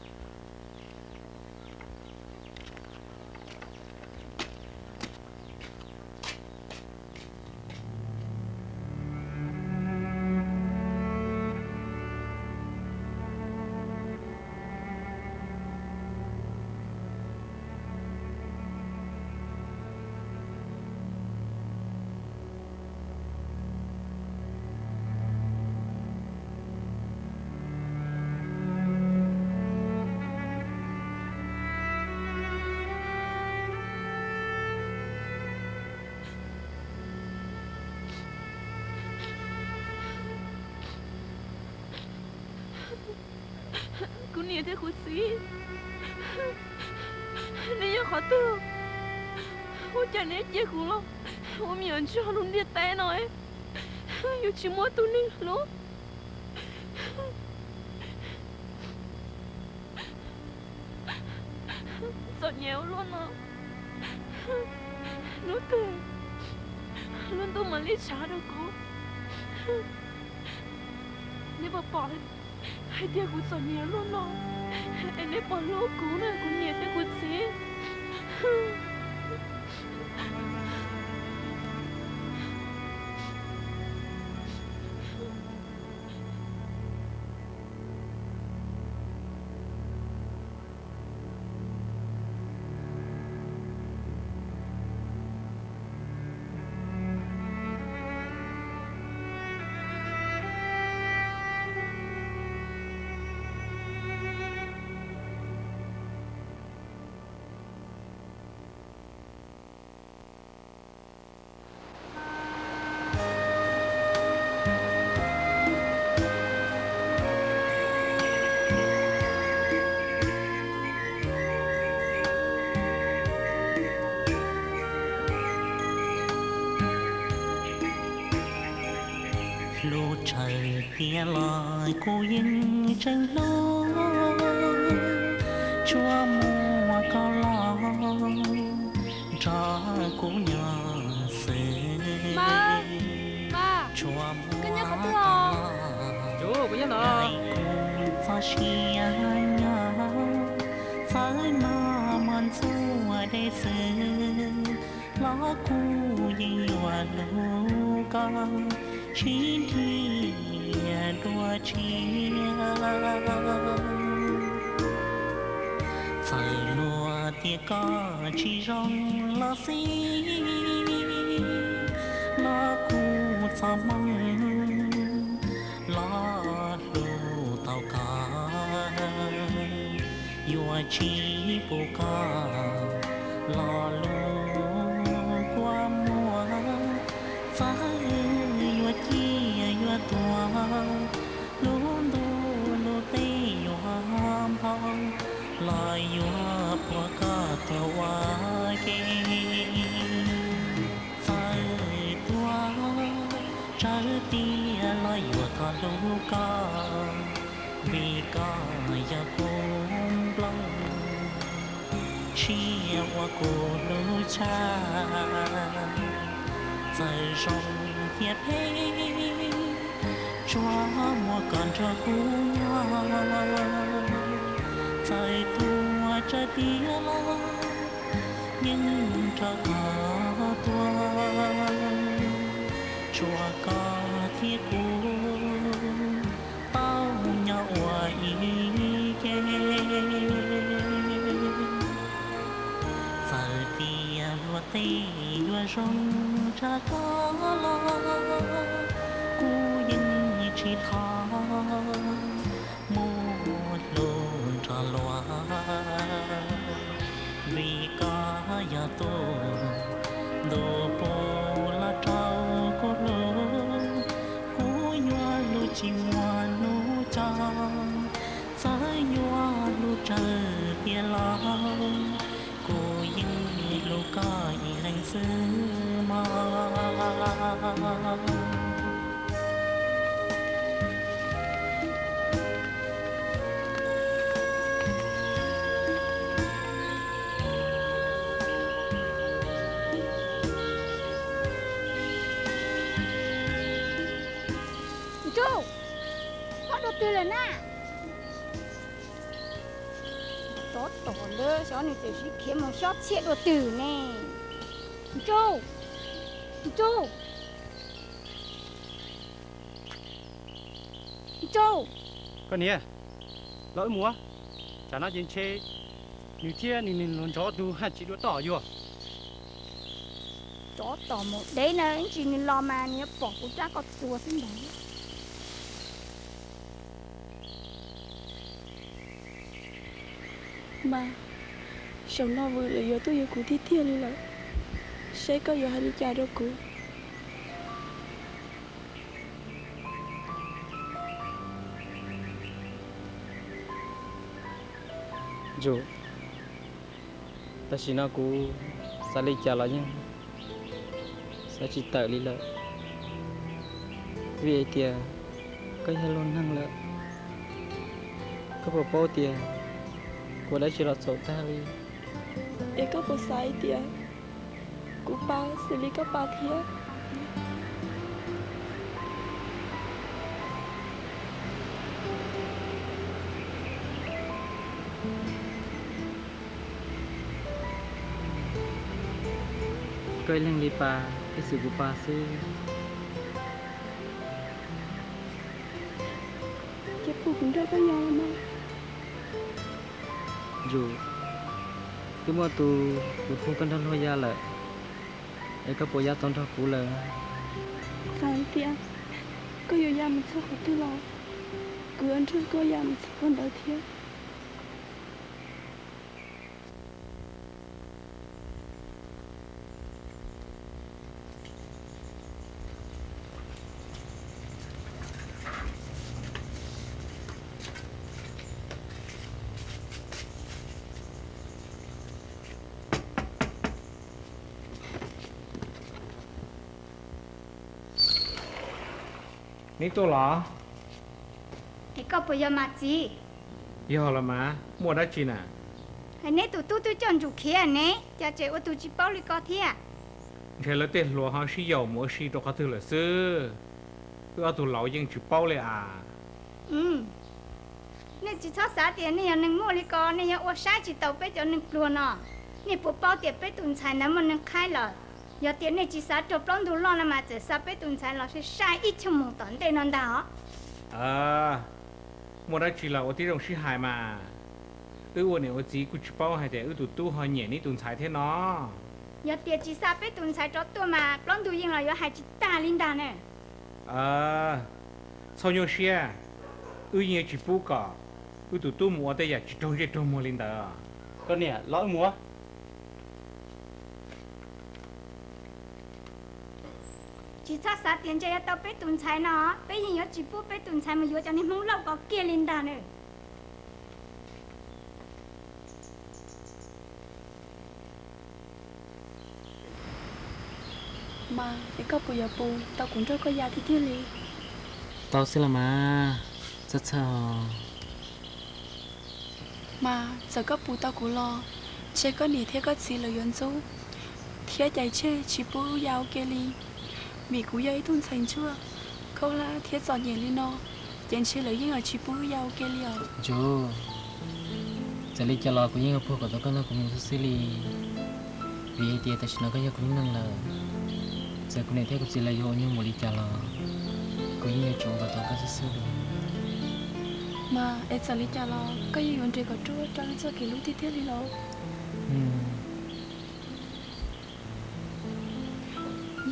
Kuv niam thiab kuv txiv, neb yog qhov twg? Ua cas neb cia kuv los ua me nyuam ntsuag lub ntiaj teb no, yuav tsis muaj tus neeg hlub? Nyiam ua luaj no, hnub twg lub ntuj mam li tshav rau kuv. Neb puas pom hais tias kuv txom nyem luaj no, es neb puas hlub kuv na, kuv niam thiab kuv txiv? Lub tshawm tiaj los kuv yeej tseem hlub, tsuas muaj koj los nrog kuv nyob xwb. Tsuas muaj koj los daim kuv txoj sia nyob, txawm no muaj ntxuav dej xwb los kuv yeej yuav hlub koj tsis nrhiav dua tshiab. Txawm luag tias koj tsis zoo los xij, los kuv txoj hmoo los hlub tau koj, yuav tsis pub koj los lus kua muag. Txawm yuav ciaj yuav tuag, lub ntuj lub teb yuav npau, los yuav puag koj tuag ua ke. Txawm tuag tsawg tiag los yuav tau hlub koj, vim koj yog kuv nplooj, tsiaj uas kuv hlub tshaj. Txawm zoo thiab phem, tsuas muaj koj nrog kuv nyob. Txawm tuag tsawg tiag los yeej nrog koj tuag, tsuas koj thiab kuv tau nyob ua ib ke. Txawm tias luag tej yuav zoo tshaj koj los kuv yeej tsis thov mus hlub nrog luag, vim koj yog tus ntuj puv los rau kuv hlub. Kuv yuav hlub tsis muaj hnub co, txawm yuav hlub tsawg tiag los kuv yeej hlub koj ib leeg xwb mog. Ntsuj, koj dua twg lawm na? Tsov tom lawm, xyov nws tseem sib khiav mus xyob txhiab dua twg ne. Ntsuj, Ntsuj, Ntsuj. Koj niam, los wb mus, tsam no ces ntshe nws thiab nws niag hluas nraug ob tug haj tsis dua tom yuav. Tsov tom mus deb na, ib ntsis nws los mas nws yuav pom kuv rab koj txuas xwb ntag. Mas, xyov no vwm lawm yuav tuaj yuav kuv tiag tiag li lawm, seb koj yuav hais li cas rau kuv. Ntsuj, tam sim no kuv xav li cas los yeej xav tsis tawm li lawm, vim hais tias koj yog luag neeg lawm, koj puas paub tias kuv dab tsi los txhaum tag li. Es koj puas xav hais tias kuv pa xws li koj pa thiab? Koj ib leeg li pa, ib xwm kuv pa xwb. Ces puas kuv nrog koj ya los mas? Yus, twb muaj tus kuv pub koj nrog luag ya lawm, es koj puas ya tau nrog kuv lawm? Txawm hais tias koj yuav ya mus txog qhov twg los kuv yuav nrog koj ya mus txog qhov ntawd thiab. Neb tuaj los? Es koj puas yog mas txiv? Yog los mas, muaj dab tsi na? Es neb tus tub twb coj ntsum khiav ne, cas tseem ua tus tsis paub li ko thiab? Ntshe lawv tej hluas ho sib yaum mus ua si rau qhov twg lawm xwb. Wb ob tug laus yeej tsis paub li as. Nej tsis txhob xav tias nej yog neeg muaj li ko nej yuav ua saib tsis taus peb cov neeg pluag no. Nej puas paub tias peb tus ntxhais ntawd muaj neeg qhaib lawm? Yog tias nej tsis xav raug plaub ntug loj no mas txawm xa peb tus ntxhais los sai sai ib choj moos tom ntej no ntag os. Muaj dab tsi los ua tib zoo sib hais mas. Wb ua niam ua txiv kuj tsis paub hais tias wb tus tub ho nyiam neb tus ntxhais thiab no. Yog tias tsis xa peb tus ntxhais rov tuaj mas plaub ntug yeej los yuav hais tsis tag li ntag na. Txhob nyuaj siab, wb yeej yuav tsis pub kom wb tus tub mus ua tej yam tsis raug ntsej raug muag li ntawd. Koj niam, los wb mus. Tsis txhob xav tias ntshe yuav tau peb tus ntxhais no, peb yeej yuav tsis pub peb tus ntxhais mus yuav cov niag Hmoob Lauj ko kiag li ntag na. Mas es koj puas yuav pus tau kuv nrog koj ya tiag tiag li? Tau xwb los mas, txhob txhawj. Mas txawm koj pus tau kuv los, ntshe koj niam thiab koj txiv lawv yuav ntxub thiab cais tseg tsis pub wb ya ua ke li. Vim kuv yog ib tug ntxhais ntsuag, khaub hlab thiab txom nyem li no, ces ntshe lawv yeej yuav tsis pub wb ya ua ke li os. Ntsum, txawm li cas los kuv yeej yuav puag kom tau koj nrog kuv mus xwb xwb li. Vim hais tias tam sim no koj yog kuv lub neej lawm, txawm kuv niam thiab kuv txiv lawv yuav ua nyuag muam li cas los kuv yeej yuav tsum ua kom tau koj xwb xwb li. Mas es txawm li cas los koj yeej yuav nres kom ruaj rau wb txoj kev hlub tiag tiag li los?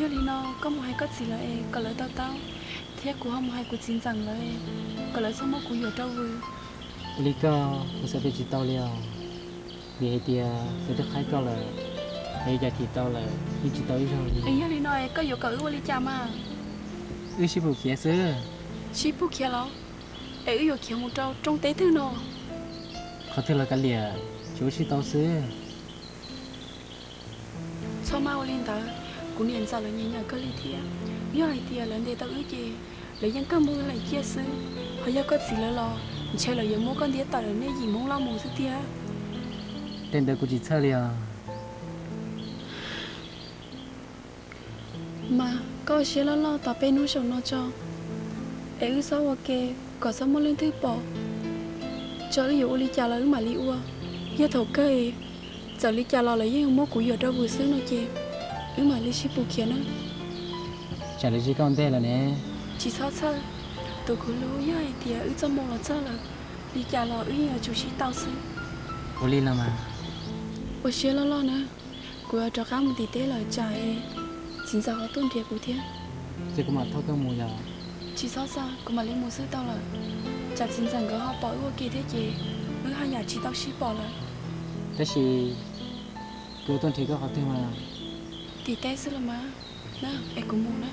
Yog li no koj mus hais koj txiv lawv es kom lawv to taub, thiab kuv ho mus hais kuv txiv ntxawm lawv es kom lawv txhob muab kuv yuam rau vwm. Ua li koj, kuv xav tias tsis tau li os, vim hais tias lawv twb qhaib koj lawm, es cas thim tau lawm yeej tsis tau ib zaug li. Es yog li no es koj yuav kom wb ua li cas mas? Wb sib pus khiav xwb. Sib pus khiav los? Es wb yuav khiav mus rau roob teb twg no? Qhov twg los kav liam, tsuas wb sib tau xwb. Txhob maj ua li ntawd, kuv niam ntxawm lawv nyiam nyiam kawg li thiab. Yog hais tias lawv ntes tau wb ces lawv yeej kawg muab wb laim ciaj xwb. Ho yog koj txiv lawv los ntshe lawv yuav muab koj ntiab tawm nej yim Hmoob Lauj mus xwb tiag. Tej ntawd kuv tsis txhawj li os. Mas koj ua siab loj loj tos peb hnub saum no tso, es wb txhob ua ke kom txhob muaj leej twg pom, tso wb yuav ua li cas los wb mam li ua. Yog thaum kawg txawm li cas los lawv yeej muab kuv yuam rau vwm xwb no ces wb mam li sib pus khiav na. Tsam lawv zis koj ntej lawm ne. Tsis txhob txhawj, tus kuv hlub, yog hais tias wb txoj moo los txog lawm, li cas los wb yeej yuav tsum sib tau xwb. Ua li los mas. Ua siab loj loj na, kuv yuav rov qab mus tim teb lawm tsam txiv ntxawm ho tuaj nrhiav kuv thiab. Ces kuv mam thauj koj mus yom. Tsis txhob txhawj, kuv mam li mus xwb tau lawm. Tsam txiv ntxawm nkawd ho pom wb ua ke thiab ces wb haj yam tsis tau sib pom lawm. Tab sis kuv yuav tuaj nrhiav koj qhov twg mas? Tim teb xwb los mas. Na, es kuv mus na.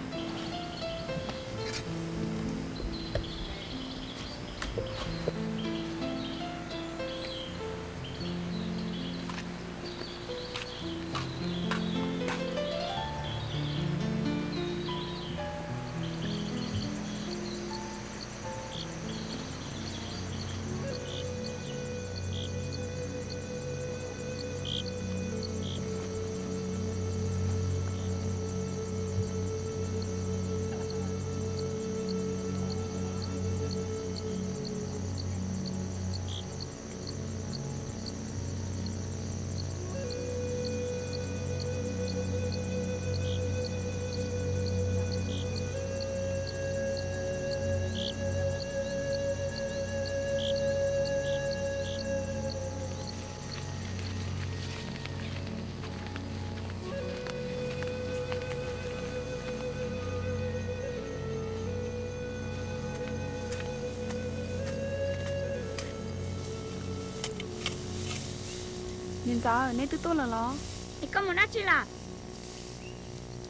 Niam ntxawm, neb twb tuaj lawm los? Es koj mus dab tsi lawm?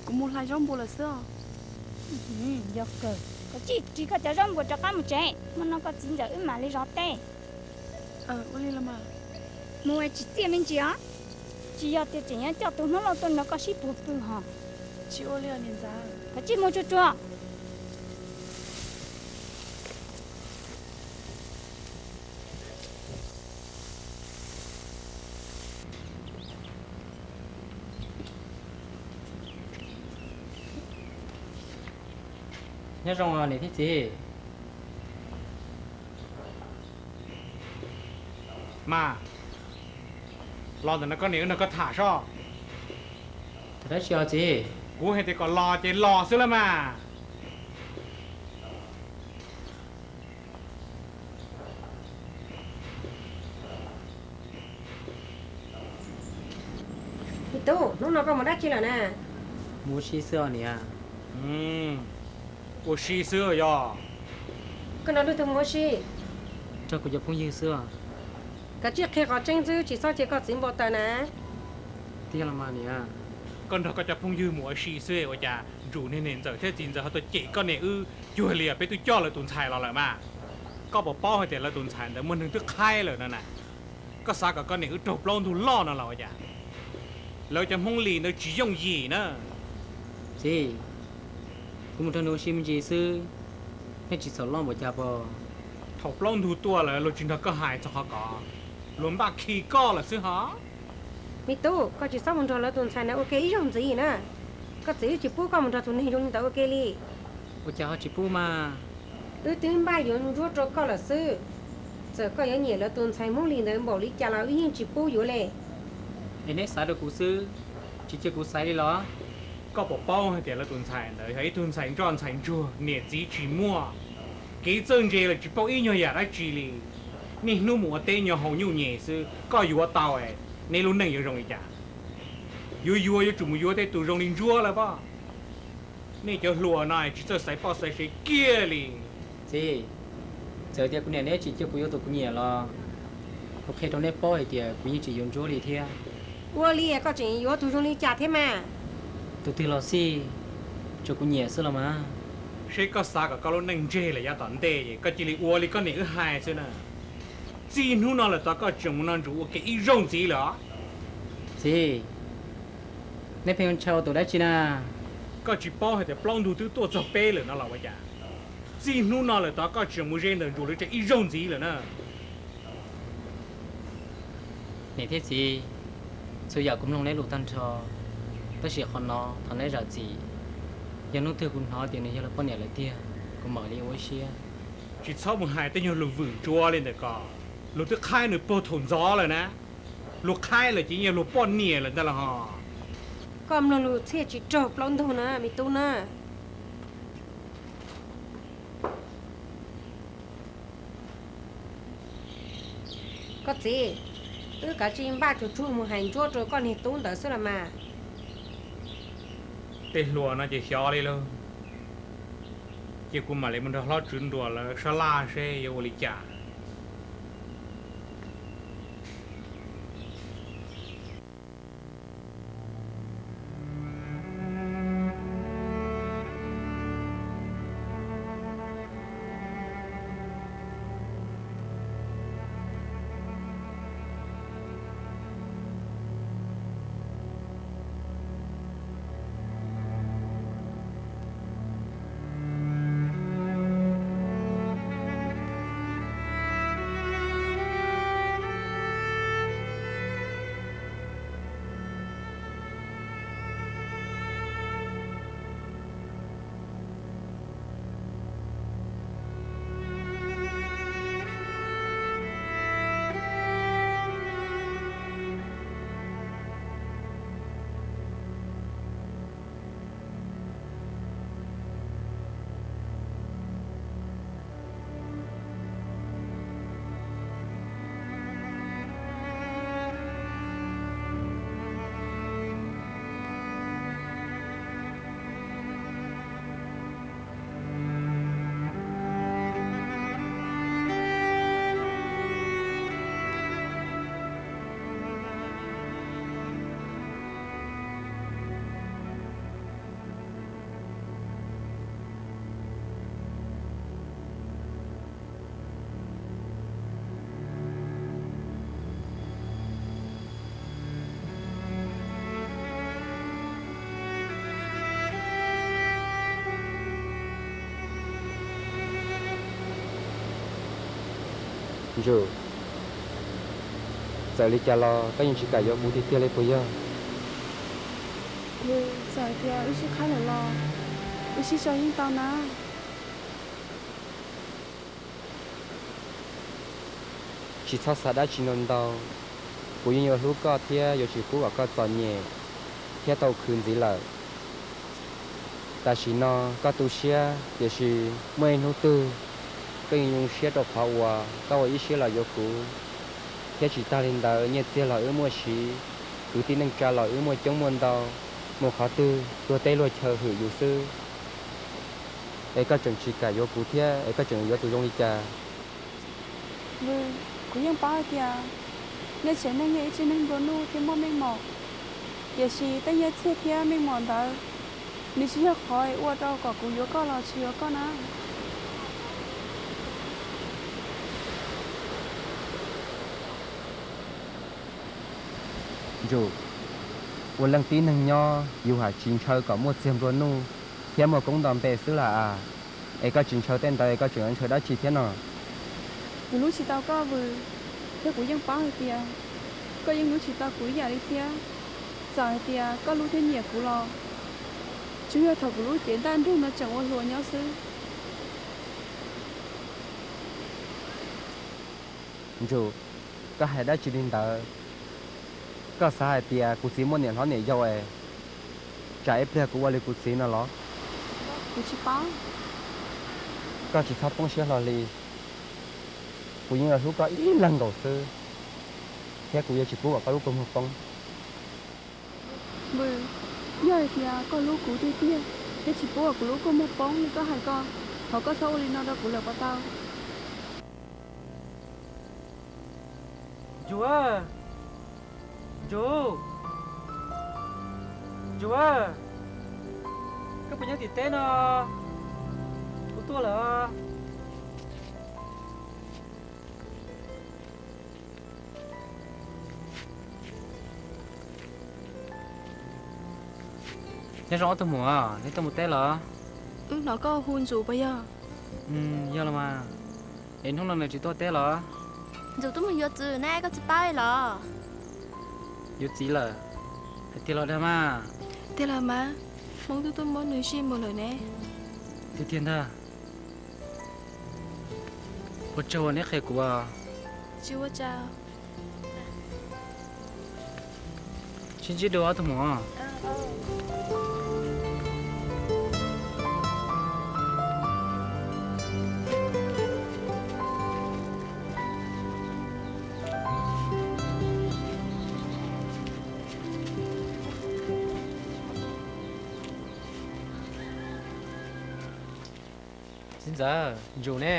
Kuv mus hlais zaub npua lawm xwb os. Yog kawg, koj cia li ris koj cov zaub npua rov qab mus tsev, hmo no koj txiv ntxawm wb mam li zov teb. Ua li los mas. Mus es tsis txiaj me ntsis os, tsis yog tias tseem yuav coj tus Hmoob Lauj tuaj nrog koj sib puag pw hos. Tsis ua li os niam ntxawm. Koj cia li mus tsuag tsuag. Nyob zoo niam thiab txiv. Mas, los ntawm no koj niam wb nrog koj tham soj. Tham dab tsi os txiv? Kuv hais tias kom los ces los xwb lauj mas. Me tub, hnub no koj mus dab tsi lawm na? Mus ua si xwb os niam. Ua si xwb yog? Koj nrog leej twg mus ua si? Nrog kuv cov phooj ywg xwb os. Kav tsij qhia qhov tseeb xwb, tsis txhob cia koj txiv npau taws na. Tiag los mas niam. Koj nrog koj cov phooj ywg mus ua si xwb ua cas ntsum niag niam ntxawm thiab txiv ntxawm ho tuaj cem koj niam wb cuag li peb twb coj lawv tus ntxhais los lawm mas? Koj puas paub hais tias lawv tus ntxhais ntawd muaj neeg twb qhaib lawm no na? Koj xav kom koj niam wb raug plaub ntug loj no los ua cas? Lawv cov Hmoob Lis ntawd tsis yooj yim na. Txiv, kuv mus nrog nws ua si me ntsis xwb, nej tsis txhaum loj npaum cas pom? Thaum plaub ntug tuaj lawm luag tsis nrog koj hais txog qhov ko, luag npaj khi koj lawm xwb hos. Me tub, koj tsis txhob mus nrog lawv tus ntxhais ntawd ua ke ib zaug ntxiv na. Koj txiv wb tsis pub koj mus nrog tus neeg zoo li ntawd ua ke li. Ua cas ho tsis pub mas? Wb twb npaj yuav Ntsuab rau koj lawm xwb. Txawm koj yuav nyiam lawv tus ntxhais Hmoob Lis ntawd npaum li cas los wb yeej tsis pub yuav li. Es neb xaiv rau kuv xwb, tsis cia kuv xaiv li los? Koj puas paub hais tias lawv tus ntxhais ntawd yog ib tug ntxhais ntsoj ntxhais ntsuag niam txiv tsis muaj, kev txawj ntse lawm tsis paub ib nyuag yam dab tsi li. Niaj hnub mus ua teb nyo haus nyuj nyem xwb, koj yuav tau, neb lub neej yuav zoo li cas? Yuav yuav yuav tsum mus yuav tej tus zoo li Ntsuab lawm pob. Nej cov hluas no tsis txawj xaiv poj xaiv sev kiag li. Txiv, txawm tias kuv niam neb tsis cia kuv yuav tus kuv nyiam los kuv qhia rau neb paub hais tias kuv yeej tsis yuav Ntsuab li thiab. Ua li koj tseem yuav tus zoo li cas thiab mas? Tus twg los xij, tsuas kuv nyiam xwb los mas. Seb koj xav kom koj lub neej ntseg lawm yav tom ntej es koj cia li ua li koj niam wb hais xwb na. Txij hnub no lawm tod koj tseem mus nrog Ntsuab ua ke ib zaug ntxiv lawm os. Txiv, neb pheej ntshai ua tus dab tsi na? Koj tsis paub hais tias plaub ntug twb tuaj txog peb lawm no los ua cas? Txij hnub no lawm tod koj tseem mus ze ntawm Ntsuab lawv tsev ib zaug ntxiv lawm na. Niam thiab txiv, txhua yam kuv mloog neb lus tag nrho, tab sis qhov no thov neb zam txim. Yog hnub twg kuv hnov tias nws yog luag poj niam lawm tiag, kuv mam li ua ib siab. Tsis txhob mus hais tej nyuag lus vwm tsua li ntawm ko, luag twb qhaib nws puag thaum ntxov lawm na. Luag qhaib lawm ces yeej yog luag poj niam lawm ntag los hos. Koj mloog lus txhiaj tsis raug plaub ntug na me tub na. Koj txiv, wb kav tsij npaj tsuag tsuag mus hais Ntsuab rau koj niag tub ntawd xwb los mas. Tej hluas no ces xyov li lauj. Cia kuv mam li mus nrog hlob Tswv Nruas lawv sab laj seb yuav ua li cas. Ntsum, txawm li cas los koj yeej tsis kam yuav kuv tiag tiag li puas yog? Txawm tias wb sib qhaib lawm los wb sib so yeej tau na. Tsis txhob xav dab tsi ntau ntau, kuv yeej yuav hlub koj thiab yuav tsis pub kom koj txom nyem thiab tau khwv ntxiv lawm. Tam sim no koj tu siab, tiam sis muaj ib hnub twg koj yeej zoo siab rau qhov uas koj ua ib siab los yuav kuv. Thiab tsis tag li ntawd, nyiaj txiag los wb muaj siv, kwv tij neej tsa los wb muaj coob muaj ntau, mus qhov twg luag teb luag chaw hwm yus xwb. Es koj tseem tsis kam yuav kuv thiab, es koj tseem yuav tus zoo li cas? Vwm, kuv yeej paub hais tias nej tsev neeg yog ib tsev neeg nplua nuj thiab muaj meej mom, tiam sis tej nyiaj txiag thiab meej mom ntawd, nws tsis yog qhov ua rau kom kuv yuav koj los tsis yuav koj na. Ntsum, ua leej tib neeg nyob yus haj tsis ntshaw kom muaj txiag nplua nuj thiab muaj koob nto npe xwb las as. Es koj tsis ntshaw tej ntawd es koj tseem yuav ntshaw dab tsi thiab no? Kuv hlub tsis tau koj Vwm, thiab kuv yeej paub hais tias koj yeej hlub tsis tau kuv ib yam li thiab. Txawm hais tias koj hlub thiab nyiam kuv los tsuas yog thaum kuv lub cev ntaj nroog no tseem ua hluas nyob xwb. Ntsum, koj hais dab tsi li ntawd? Koj xav hais tias kuv txiv muaj niam hlob niam yau es tsam ib pliag kuv ua li kuv txiv no los? Kuv tsis paub. Koj tsis txhob poob siab hlo li. Kuv yeej yuav hlub koj ib leeg nkaus xwb, thiab kuv yuav tsis pub kom koj lub kua muag poob. Vwm, yog hais tias koj hlub kuv tiag tiag thiab tsis pub kom kuv lub kua muag poob li koj hais ko, thov koj txhob ua li no rau kuv lawm puas tau? Ntsum, Ntsum, Ntsum, koj puas nyob tim teb no? Kuv tuaj lawm. Nyob zoo ob tug muam, neb tuaj mus teb los? Wb hnov koj hu Ntsum puas yog? Yog los mas. Es hnub no nws tsis tuaj teb los? Ntsum tuaj mus yuav txiv ne, koj tsis paub los? Yuav txiv lawm? Hais tiag los dag mas? Tiag los mas, Hmoob twb tuaj muab nws zij mus lawm ne. Tiag tiag ntag. Ua tsaug uas neb qhia kuv. Tsis ua cas. Sib ntsib dua ob tug muam. Txiv ntxawm, Ntsum ne?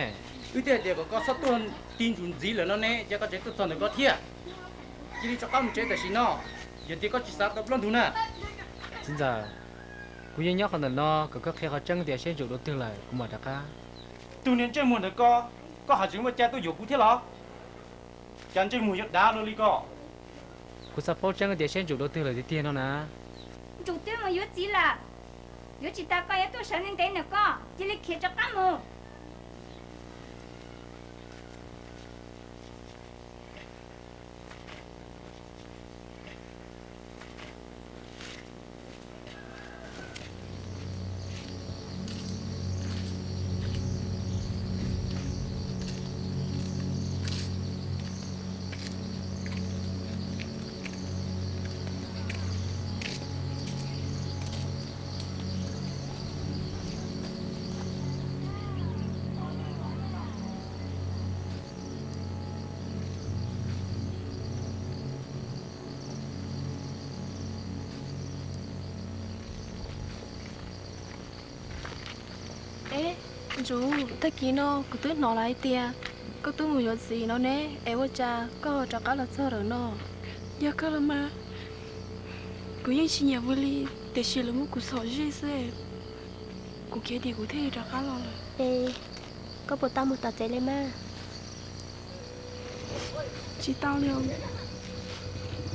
Wb twb hais tias kom koj txhob tuaj ti Ntsum ntxiv lawm no ne, cas koj tseem tuaj txog ntawm ko thiab? Cia li rov qab mus tsev tam sim no, yog tias koj tsis xav tau plaub ntug na. Txiv ntxawm, kuv yeej nyob qhov ntawm no kom koj qhia qhov tseeb tias seb Ntsum dua twg lawm kuv mam rov qab. Tus niag ntsej muag ntawm ko, koj haj tseem muaj cai tuaj yuam kuv thiab los? Cas ntsej muag yuav dav luaj li ko? Kuv xav paub tseeb tias seb Ntsum dua twg lawm tiag tiag no na. Ntsum twb mus yuav txiv lawm. Yuav tsis tas koj yuav tuaj sawv ntev ntev ntawm ko, cia li khiav rov qab mus. Ntsum, tag kis no kuv twb hnov lawm hais tias koj twb mus yuav txiv no ne, es ua cas koj ho rov qab los txog lawm no? Yog kawg los mas, kuv yeej tsis nyiam Vwm li, tiam sis lawv muab kuv txhom zij xwb. Kuv khiav tias kuv thiaj li rov qab los lawm. Es koj puas tau mus tom tsev li mas? Tsis tau li os.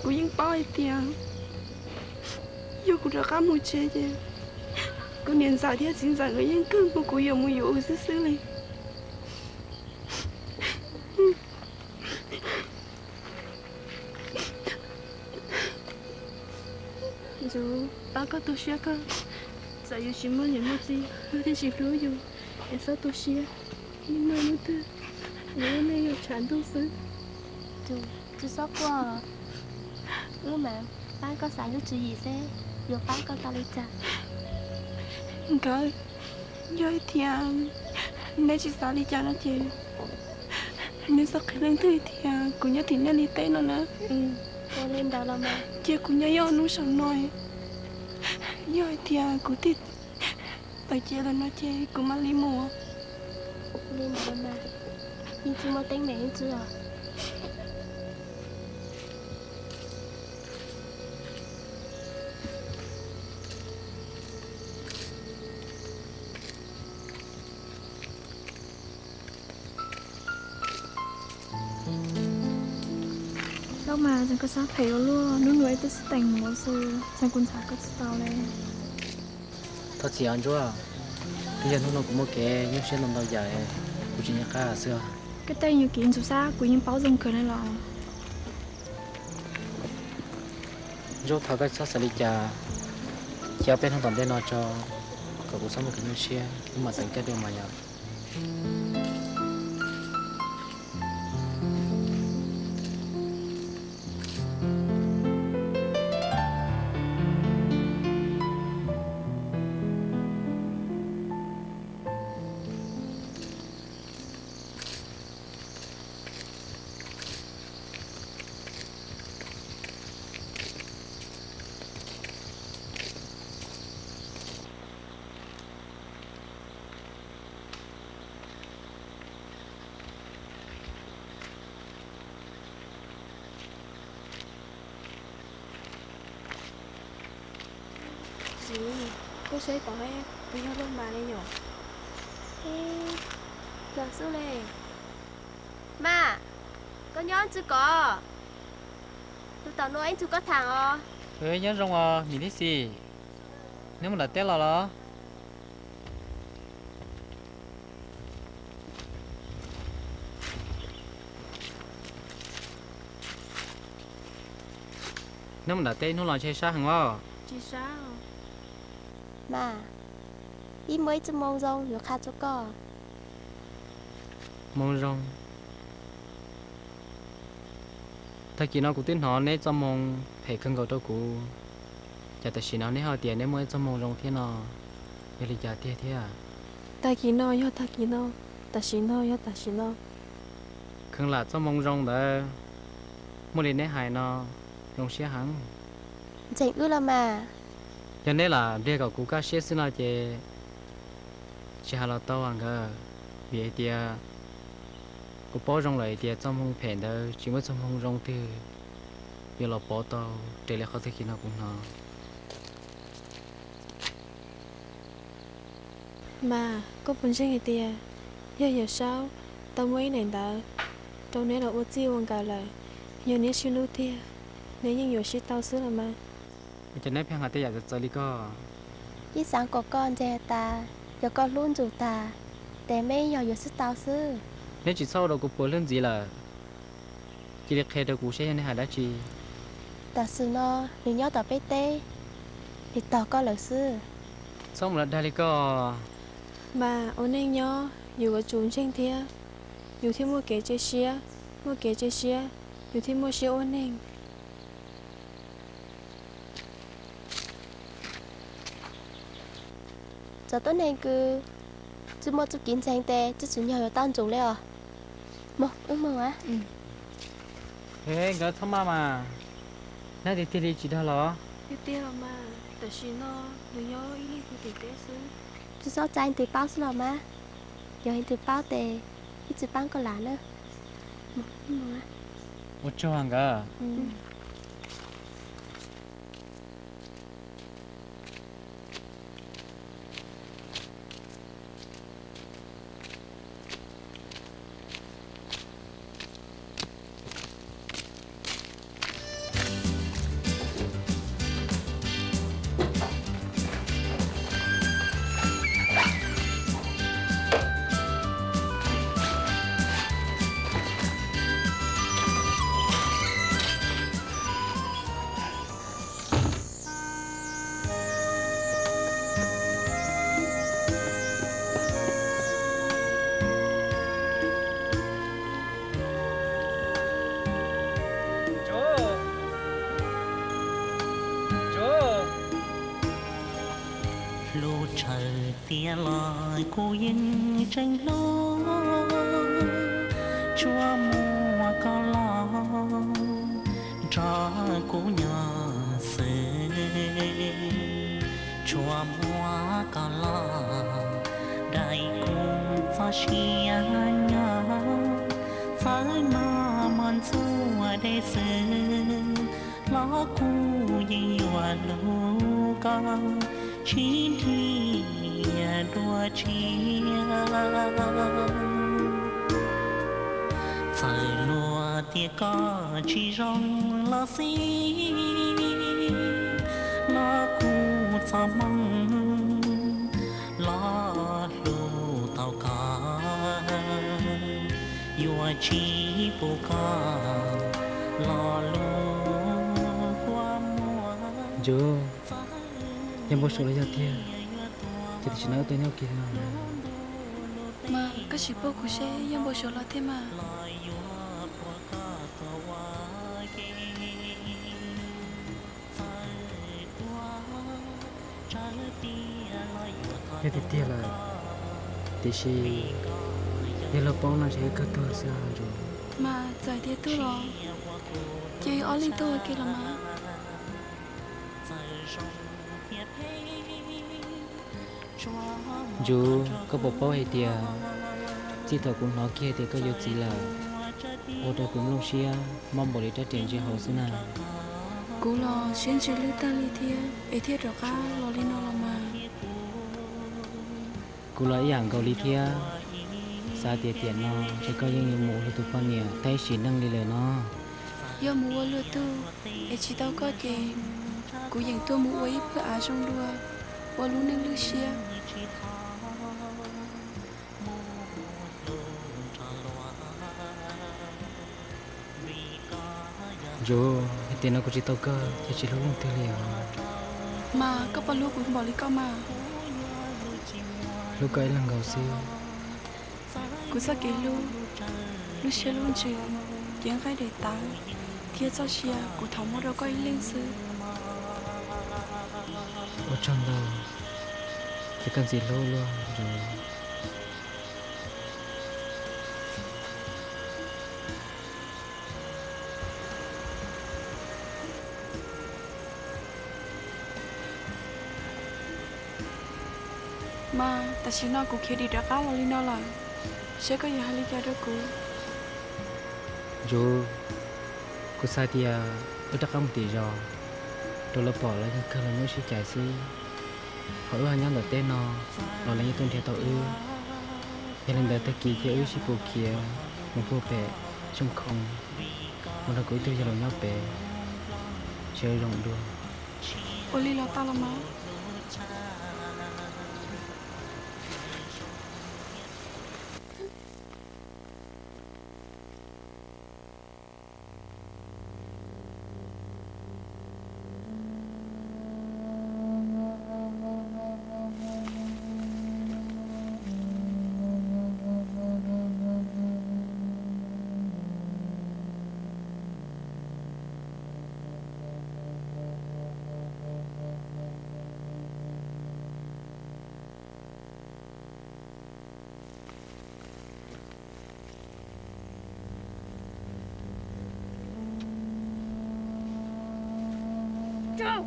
Kuv yeej paub hais tias yog kuv rov qab mus tsev ces kuv niam ntxawm thiab txiv ntxawm nkawd yeej kawg muab kuv yuam mus yuav xwb xwb li. Yus pab koj tu siab koj, txawm yus tsis muaj niam muaj txiv, luag thiaj tsis hlub yus, es txhob tu siab. Ib hnub hnub twg, yus ua neej yuav tshav ntuj xwb. Tsis txhob quaj, wb mam pab koj xaiv lub tswv yim seb yuav pab koj tau li cas. Nkawd, yog hais tias neb tsis xav li cas no ces neb txhob qhia leej twg tias kuv nyob tim nej li teb no na. Cia kuv nyob ib ob hnub saum no, yog hais tias kuv tig tawm cev lawm no ces kuv mam li mus. Li ntawd mas yeej tsis muaj teeb meem ib tsi os. Zaub mas, tseem koj sab phem ua luaj, hnub no ib tug xib teem mus xwb, tseem kuv ntxhab koj tsis tau li. Thov txim os Ntsuab, twb yog hnub no kuv muaj kev nyuaj siab ntau ntau yam, kuv tsis nco qab xwb. Koj tej nyuag kev ntxhov xav kuv yeej paub zoo kawg li los. Ntsuab, thov koj txhob xav li cas, cia ob peb hnub tom ntej no tso, kom kuv txhob muaj kev nyuaj siab, wb mam xav caj dua mas yom. Txiv, koj saib tod, puas yog Looj Mas li yom? Yog xwb li. Mas, koj nyob tsi kod? Tus tom nuav ib tug koj tham os. Nyob zoo os Mim Tib Xis, neb mus nram teb los los? Neb mus nram teb ib hnub los ntshe sab heev os. Tsis sab. Mas, pib muaj ib txoj moo zoo yuav qha rua koj. Moo zoo? Tag kis no kuv twb hnov neb txoj moo phem kawg nkaus rau kuv, cas tam sim no neb ho tias neb muaj ib txoj moo zoo thiab no, yog li cas tiag thiab? Tag kis no yog tag kis no, tam sim no yog tam sim no. Kheev lam txoj moo zoo ntawd, muaj li neb hais no zoo siab heev. Ntseeg wb los mas. Yog neb lam npliag kom kuv kaj siab xwb no ces tsis hais los tau nkawd, vim hais tias kuv paub zoo lawm hais tias txoj moo phem ntawd tsis muaj txoj moo zoo twg yuav los pov tau raws li qhov tag kis no kuv hnov. Mas koj puas ntseeg hais tias yog Yawm Saub tau muab ib daim ntawv rau neb los ua txij ua nkawm lawm, yog neb sib hlub tiag, neb yeej yuav sib tau xwb los mas. Ua cas neb pheej hais tej yam txawv txawv li koj? Ib xaav kom koj ntseeg tas, yog koj hlub Ntxum tas, tes meb yog yuav sib tau xwb. Neb tsis txhob ua rau kuv puas hlwb ntxiv lawm, cia li qhia rau kuv saib yog neb hais dab tsi. Tam sim no nws nyob tom peb teb, nws tos koj lawm xwb. Txhob mus lam dag li koj. Mas ua neej nyob yus yuav tsum ntseeg thiab, yus thiaj muaj kev cia siab, muaj kev cia siab yus thiaj muaj siab ua neeg. Txawm tuab neeg kws tsi muaj txuj kev ntseeg tes tsi tsim nyog yuav tau Ntxum li os. Moog, wb moog a. Nkawd txhob maj mas, neb tiag tiag li tsis dag los? Tiag tiag los mas, tam sim no nws nyob ib leeg pw tim teb xwb. Tsi txhob tsa leej twg paub xwb los mas, yog leej twg paub tes ib txwm paab koj lam na. Ua tsaug nkawd. Lub tshawj tiaj los kuv yeej tseem hlub, tsuas muab koj los nrog kuv nyob xwb, tsuas muab koj los daim kuv txoj sia nyob, txawm noj mov ntxuav dej xwb los kuv yeej yuav hlub koj tsis nrhiav dua tshiab. Txawm luag tias koj tsis zoo los xij, los kuv txoj hmoo los hlub tau koj, yuav tsis pub koj los lus kua muag. Ntsum, yog npau suav los yog tiag, ces tam sim no wb tau nyob kiag li no na. Mas koj sim pauj kuv seb yog npau suav los tiag mas. Yog tiag tiag lawm, tiam sis yog luag paub no ntshe wb kawg tuag xwb os Ntsum. Mas txawm tias tuag los ces ob leeg tuag ua ke los mas. Ntsum, koj puas paub hais tias txij thaum kuv hnov kiag tias koj yuav txiv lawm, ua rau kuv nplooj siab mob npaum li rab riam ntsia hauv xwb na. Kuv los siab ntsws lwj tag li thiab es thiaj rov qab los li no los mas. Kuv los ib yam nkaus li thiab, xav tias tiam no ntshe koj yeej yuav mus ua luag tus poj niam tag ib sim neej li lawm no. Yog mus ua luag tug es tsis tau koj ces kuv yeem tuaj mus ua ib phwj av zoo dua, ua lub neej lwj siab. Ntsum, hais tias no kuv tsis tau koj ces tsis hlub leej twg li os. Mas koj puas hlub kuv npaum li koj mas? Hlub koj ib leeg nkaus xwb. Kuv txoj kev hlub, lub siab lub ntsws, cev nqaij daim tawv thiab txoj sia kuv thov muab rau koj ib leeg xwb. Ua tsaug ntau, ces koj ntxim hlub luag Ntsum. Mas tam sim no kuv khiav dim rov qab los li no lawm, seb koj yuav hais li cas rau kuv. Ntsum, kuv xav tias wb rov qab mus tim zos, rau lawv pom los yeej kawg los muab wb sib cais xwb. Ho wb ho nyob ntawm teb no los lawv yeej tuaj nrhiav tau wb. Yog li ntawd tag kis cia wb sib pus khiav mus puag pem Xyooj Khoo, mus nrog kuv ib tug yawg laus nyob pem, seb zoo dua. Ua li los tau los mas. Rau,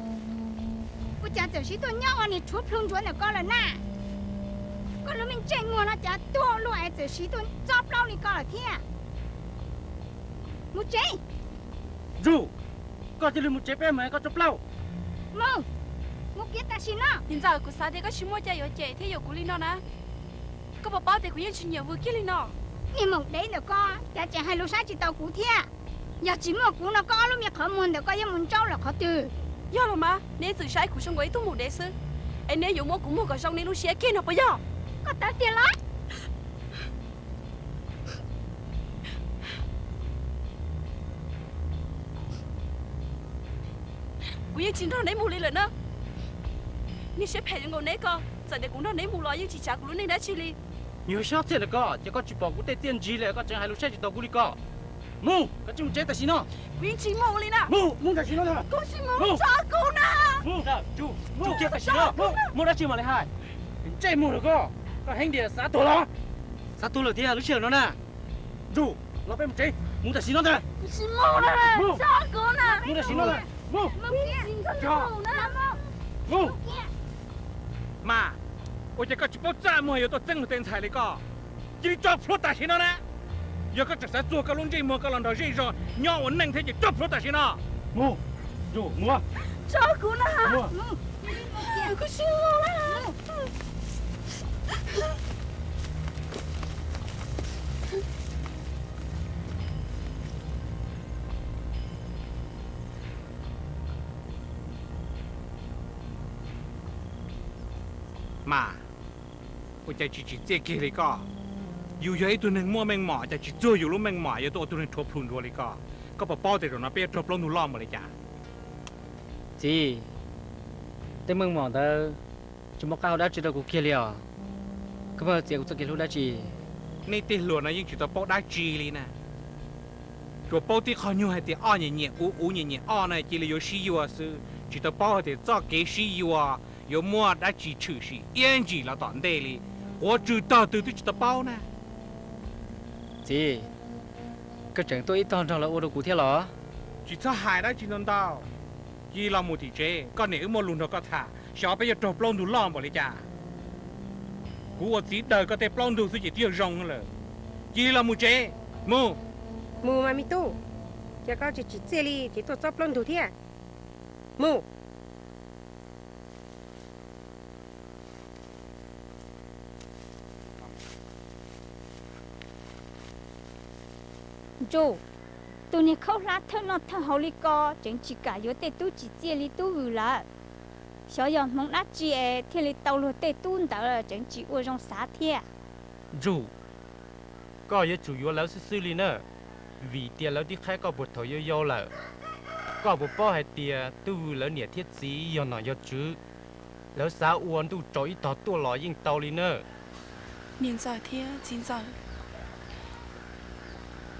ua cas txawm sib tuaj nyob ua niag rhuav plhu ntsuav ntawm ko lawm na? Koj lub me ntsej muag no cas tuag luaj es txawm sib tuaj txob plaub li ko lawm thiab? Mus tsev. Ntsum, koj cia li mus tsev peb mus es koj txob plaub. Mus, mus kiag tam sim no. Niam ntxawm, kuv xav tias koj tsis muaj cai yuav cem thiab yuam kuv li no na. Koj puas paub tias kuv yeej tsis nyiam Vwm kiag li no? Niag maum dev ntawm ko, cas tseem hais lus saib tsis taus kuv thiab? Yog tsis muaj kuv no koj ob lub me qhov muag ntawm ko yuav mus ntsaub lawm qhov twg? Yog los mas, neb txwm saib kuv zoo nkaus ib tug maum dev xwb, es neb yuav muab kuv muag kom zoo neb lub siab kiag no puas yog? Koj tawv tiag los? Kuv yeej tsis nrog neb mus li lawm na. Niag siab phem zoo nkaus neb ko, txawm tias kuv nrog neb mus los yeej tsis tsav kuv lub neej dab tsi li. Nyuag xyob txiaj ntawm ko, ces koj tsis pom kuv tej tsiaj ntsig li koj tseem hais lus saib tsis taus kuv li ko. Mus, koj tsis mus tsev tam sim no. Kuv yeej tsis mus li na. Mus, mus tam sim no. Kuv tsis mus, tso kuv na. Mus, mus kiag tam sim no, muaj dab tsi mam li hais. Ntsej muag lawm koj, koj heev tiag xav tuag los? Xav tuag lawm tiag lub sij hawm no na. Ntsuj, los peb mus tsev, mus tam sim no ntag. Mus tam sim no ntag, mus. Mus. Mas, ua cas koj tsis paub txaj muag yuav tuaj txeeb luag tej ntxhais li koj? Cia li tso plhuav tam sim no na. Yog koj tseem xav txuag koj lub ntsej muag koj los nrog zej zog nyob ua neej thiab ces tso plhuav tam sim no. Mus, mus. Tso kuv na. Mas, ua cas tsis tsim txiaj kiag li koj? Yus yog ib tug neeg muaj meej mom cas tsis txuag yus lub meej mom yuav tuaj ua tus neeg rhuav plhu ntsuav li koj? Koj puas paub tias zaum no peb yuav raug plaub ntug loj npaum li cas? Txiv, tej meej mom ntawd tsis muaj qab hau dab tsi rau kuv kiag li os. Koj pheej txiav kuv txoj kev hlub dab tsi? Nej tej hluas no yeej tsis tau paub dab tsi li na. Tsuas paub tib qho nyuag hais tias ob nyiam nyiam uv uv nyiam nyiam ob na cia li yuav sib yuav xwb, tsis tau paub hais tias txoj kev sib yuav yuav muaj dab tsi tshwm sim iab ntsim los tom ntej li. Quav tsw tog twg twb tsis tau paub na. Txiv, koj tseem tuaj ib tog nrog lawv ua rau kuv thiab los? Tsis txhob hais dab tsi ntau ntau, cia li los mus tim tsev, koj niam wb muaj lus nrog koj tham, xyov peb yuav raug plaub ntug loj npaum li cas. Kuv ua txiv daws koj tej plaub ntug xwb ces twb yog zoo lawm. Cia li los mus tsev, mus. Mus mas me tub, ces koj tsis tsim txiaj li ces tuaj txob plaub ntug thiab. Mus. Ntsuj, tus niag khaub hlab thawj noj thawj haus li ko tseem tsis kam yuav tej tub tsim txiaj li tub Vwm lawm. Xyov yog hmoov dab tsi es thiaj li tau luag tej tub ntawd tseem tsis ua zoo xav thiab. Ntsuj, koj yuav tsum yuav lawv xwb xwb li na, vim tias lawv twb qhaib koj puag thaum yau yau lawm. Koj puas paub hais tias tub Vwm lawv niam thiab txiv yog nom yog tswv, lawv xav ua ntuj tsaus ib tog tuaj los yeej tau li na. Niam ntxawm thiab txiv ntxawm,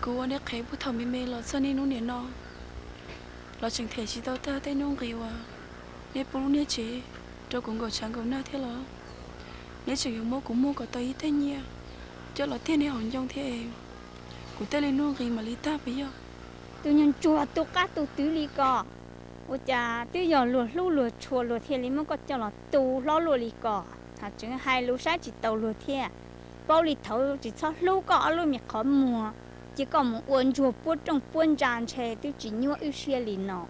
kuv ua nej qhev puag thaum me me los txog niaj hnub niam no los tseem them tsis tau tag tej nuj nqis uas nej pub lub niag tsev rau kuv nkaum tshav nkaum nag thiab los? Neb tseem yuav muab kuv muag kom tau ib teg nyiaj coj los tiag nej hauv ncoo thiab es kuv tej li nuj nqis mam li tag puas yog? Tus nyuag ntsuag tu qab tu twv li ko, ua cas twb yog luag hlub luag tshua luag thiaj li muab koj coj los tu hlob luaj li ko? Haj tseem hais lus saib tsis taus luag thiab. Paub li thaud tsis txhob hlub koj ob lub me qhov muag, cia koj mus ua ntsuag puab rooj puab ntsa ntshe twb tsis nyuaj wb siab li no.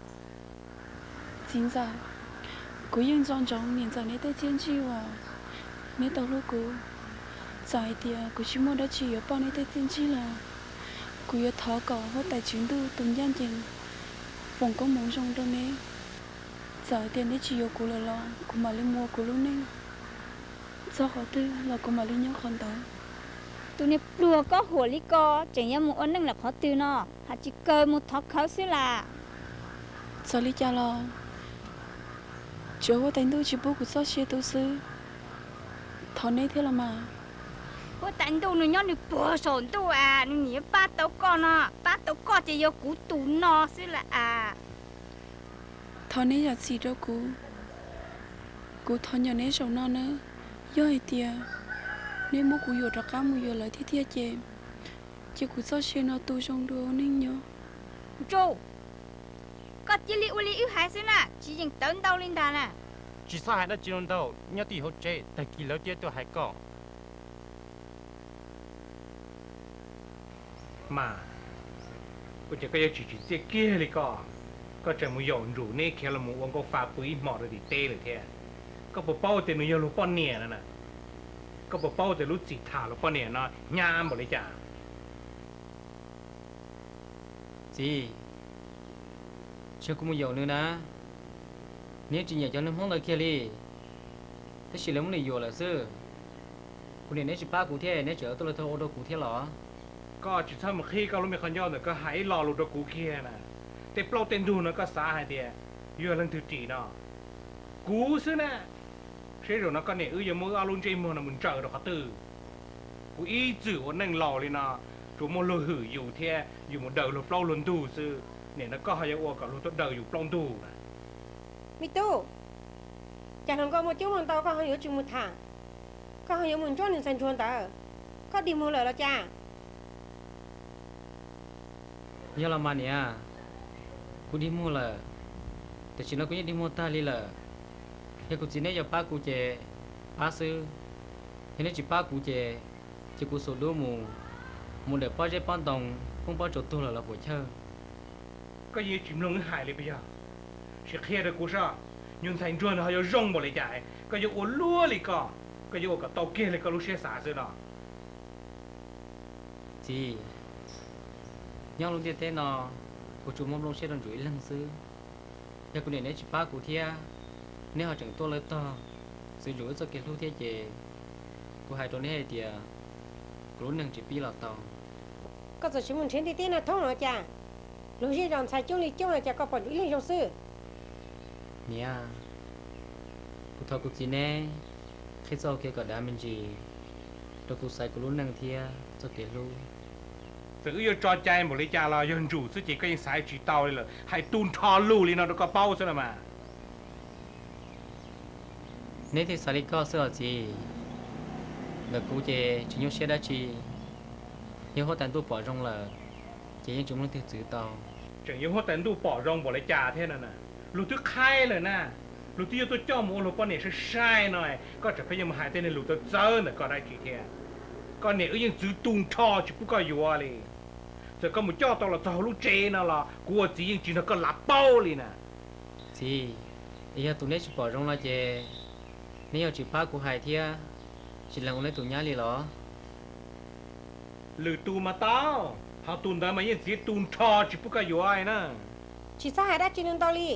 Txiv ntxawm, kuv yeej nco ntsoov niam ntxawm neb tej txiaj ntsig uas neb tau hlub kuv. Txawm hais tias kuv tsis muaj dab tsi yuav pauj neb tej txiaj ntsig los kuv yuav thov kom huab tais tswv ntuj tus ncaj ncees foom koob hmoov zoo rau neb. Txawm hais tias neb tsis yuav kuv lawm los kuv mam li mus ua kuv lub neej, txog qhov twg los kuv mam li nyob qhov ntawd. Tus niag pluag koj huam li ko tseem yuav mus ua neej lawm qhov twg no, haj tsis kawg mus thov khawv xwb las. Txawm li cas los tsuav huab tais ntuj tsis pub kuv txoj sia tu xwb, thov neb thiab los mas. Huab tais ntuj nws nyob nws puag saum ntuj as, nws nim yuav pab tau koj no, pab tau koj ces yog kuv tus no xwb las as. Thov neb zam txim rau kuv, kuv thov nyob neb zaum no nawb. Yog hais tias neb muab kuv yuam rov qab mus yuav lawv tiag tiag ces cia kuv txoj sia no tu zoo dua ua neej nyob. Ntsuj, koj cia li ua li wb hais xwb na, tsis yeem tawv ntau li ntag na. Tsis txhob hais dab tsi ntau, nyob twj ywm hauv tsev, tag kis lawv thiaj tuaj hais koj. Mas, ua cas koj yuav tsis tsim txiaj kiag li koj? Koj tseem mus yaum Ntsuj neb khiav los mus ua nkauj fa pw ib hmo rau tim teb lawm thiab. Koj puas paub tias nws yog luag poj niam no na? Koj puas paub tias lub txim tham luag poj niam no hnyav npaum li cas? Txiv, tsis yog kuv mus yaum nws na, neb tsis nyiam cov neeg Hmoob ntawd kiag li, tab sis lawv muab nws yuam lawm xwb. Kuv niam neb tsis pab kuv thiab neb tseem tuaj los ua rau kuv thiab los? Koj tsis txhob mus qhib koj lub me qhov ncauj ntawm koj hais ib lo lus rau kuv kiag na. Tej plaub tej ntug no koj xav hais tias yog leej twg ris no? Kuv xwb na. Seb zaum no koj niam wb yuav muab wb ob lub ntsej muag no mus ntsaws rau qhov twg. Kuv ib txwm ua neej laus li no, tsuas muaj luag hwm yus thiab yus mus daws luag plaub luag ntug xwb, nim no koj ho yuav ua kom luag tuaj daws yus plaub ntug na. Me tub, Cas hluas nkauj muaj coob muaj ntau koj ho yuav tsis mus tham, koj ho yuav mus ntsib niag ntxhais ntsuag ntawd, koj dig muag lawm los cas? Yog los mas niam, kuv dig muag lawm, tam sim no kuv yeej dig muag tag li lawm. Yog kuv txiv neb yuav pab kuv ces pab xwb, yog neb tsis pab kuv ces, ces kuv xuas duab mus, mus dawm pob zeb pob ntoo, poob pob tsuas tuag lawm los puas chawj. Koj yeej tsis mloog wb hais li puas yog? Sim qhia rau kuv saib, nyuag ntxhais ntsuag ntawd ho yuav zoo npaum li cas, koj yuav ua luaj li koj, koj yuav ua kom tau kiag li koj lub siab xav xwb no. Txiv, nyob lub ntiaj teb no, kuv tsuas muaj nplooj siab rau Ntsuj ib leeg xwb. Yog kuv niam neb tsis pab kuv thiab, neb ho tseem tuaj lawv tog txwv Ntsuj wb txoj kev hlub thiab ces, kuv hais rau neb hais tias, kuv lub neej tsis pib los tau. Koj txawm tsis mus nrhiav ntiaj teb no thoob los cas? Luag zej zos ntxhais coob li coob los cas koj pom Ntsuj ib leeg zoo xwb? Niam, kuv thov kuv txiv neb qhib txoj hau kev kom dav me ntsis rau kuv xaiv kuv lub neej thiab txoj kev hlub. Txawm wb yuav tso cai npaum li cas los yog Ntsuj xwb ces koj yeej xaiv tsis tau li lawm, hais tu nrho lus li no rau koj paub xwb los mas. Neb thiaj xav li koj xwb los txiv. Ntawm kuv ces tsis nyuaj siab dab tsi, yog huab tais ntuj pom zoo lawm ces yeej tsis muaj leej twg txwv tau. Tseem yuav huab tais ntuj pom zoo npaum li cas thiab no na? Luag twb qhaib lawm na, luag twb yuav tuaj coj mus ua luag poj niam sai sai no, koj tseem pheej yuav mus hais tej niag lus txawv txawv ntawm koj dab tsi thiab? Koj niam wb yeej txwv tu nrho tsis pub koj yuav li. Txawm koj mus coj tau los txog hauv lub tsev no los kuv ua txiv yeej tsis nrog koj lav paub li na. Txiv, yog tus neb tsis pom zoo no ces neb yuav tsis pab kuv hais thiab tsis lees ua neb tus nyab li los? Lwm tus mas tau, ho tus ntawd mas yeej txwv tu nrho tsis pub koj yuav na. Tsis txhob hais dab tsi ntau li.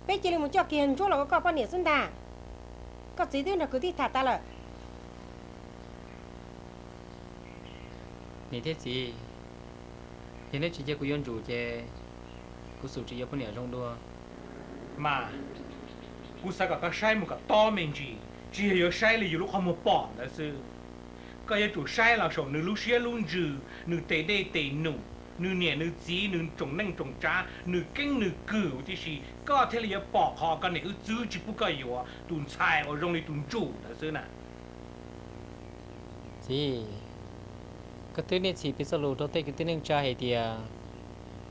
Peb cia li mus coj kiag Ntsuab los ua koj poj niam xwb ntag. Koj txiv twb nrog kwv tij tham tas lawm. Niam thiab txiv, yog neb tsis cia kuv yuav Ntsuj ces kuv xum tsis yuav poj niam zoo dua. Mas, kuv xav kom koj saib mus kom tob me ntsis, tsis yog yuav saib li yus lub qhov muag pom ntawd xwb. Koj yuav tsum saib los saum nws lub siab lub ntsws, nws tes dej tes num, nws niam nws txiv, nws tsoom neej tsoom tsav, nws keeb nws kwm tib si, koj thiaj li yuav pom qhov koj niam wb txwv tsis pub koj yuav tus ntxhais uas zoo li tus Ntsuj ntawd xwb na. Txiv, koj twb niaj txhis piv txoj lus rau tej kwv tij neej tsa hais tias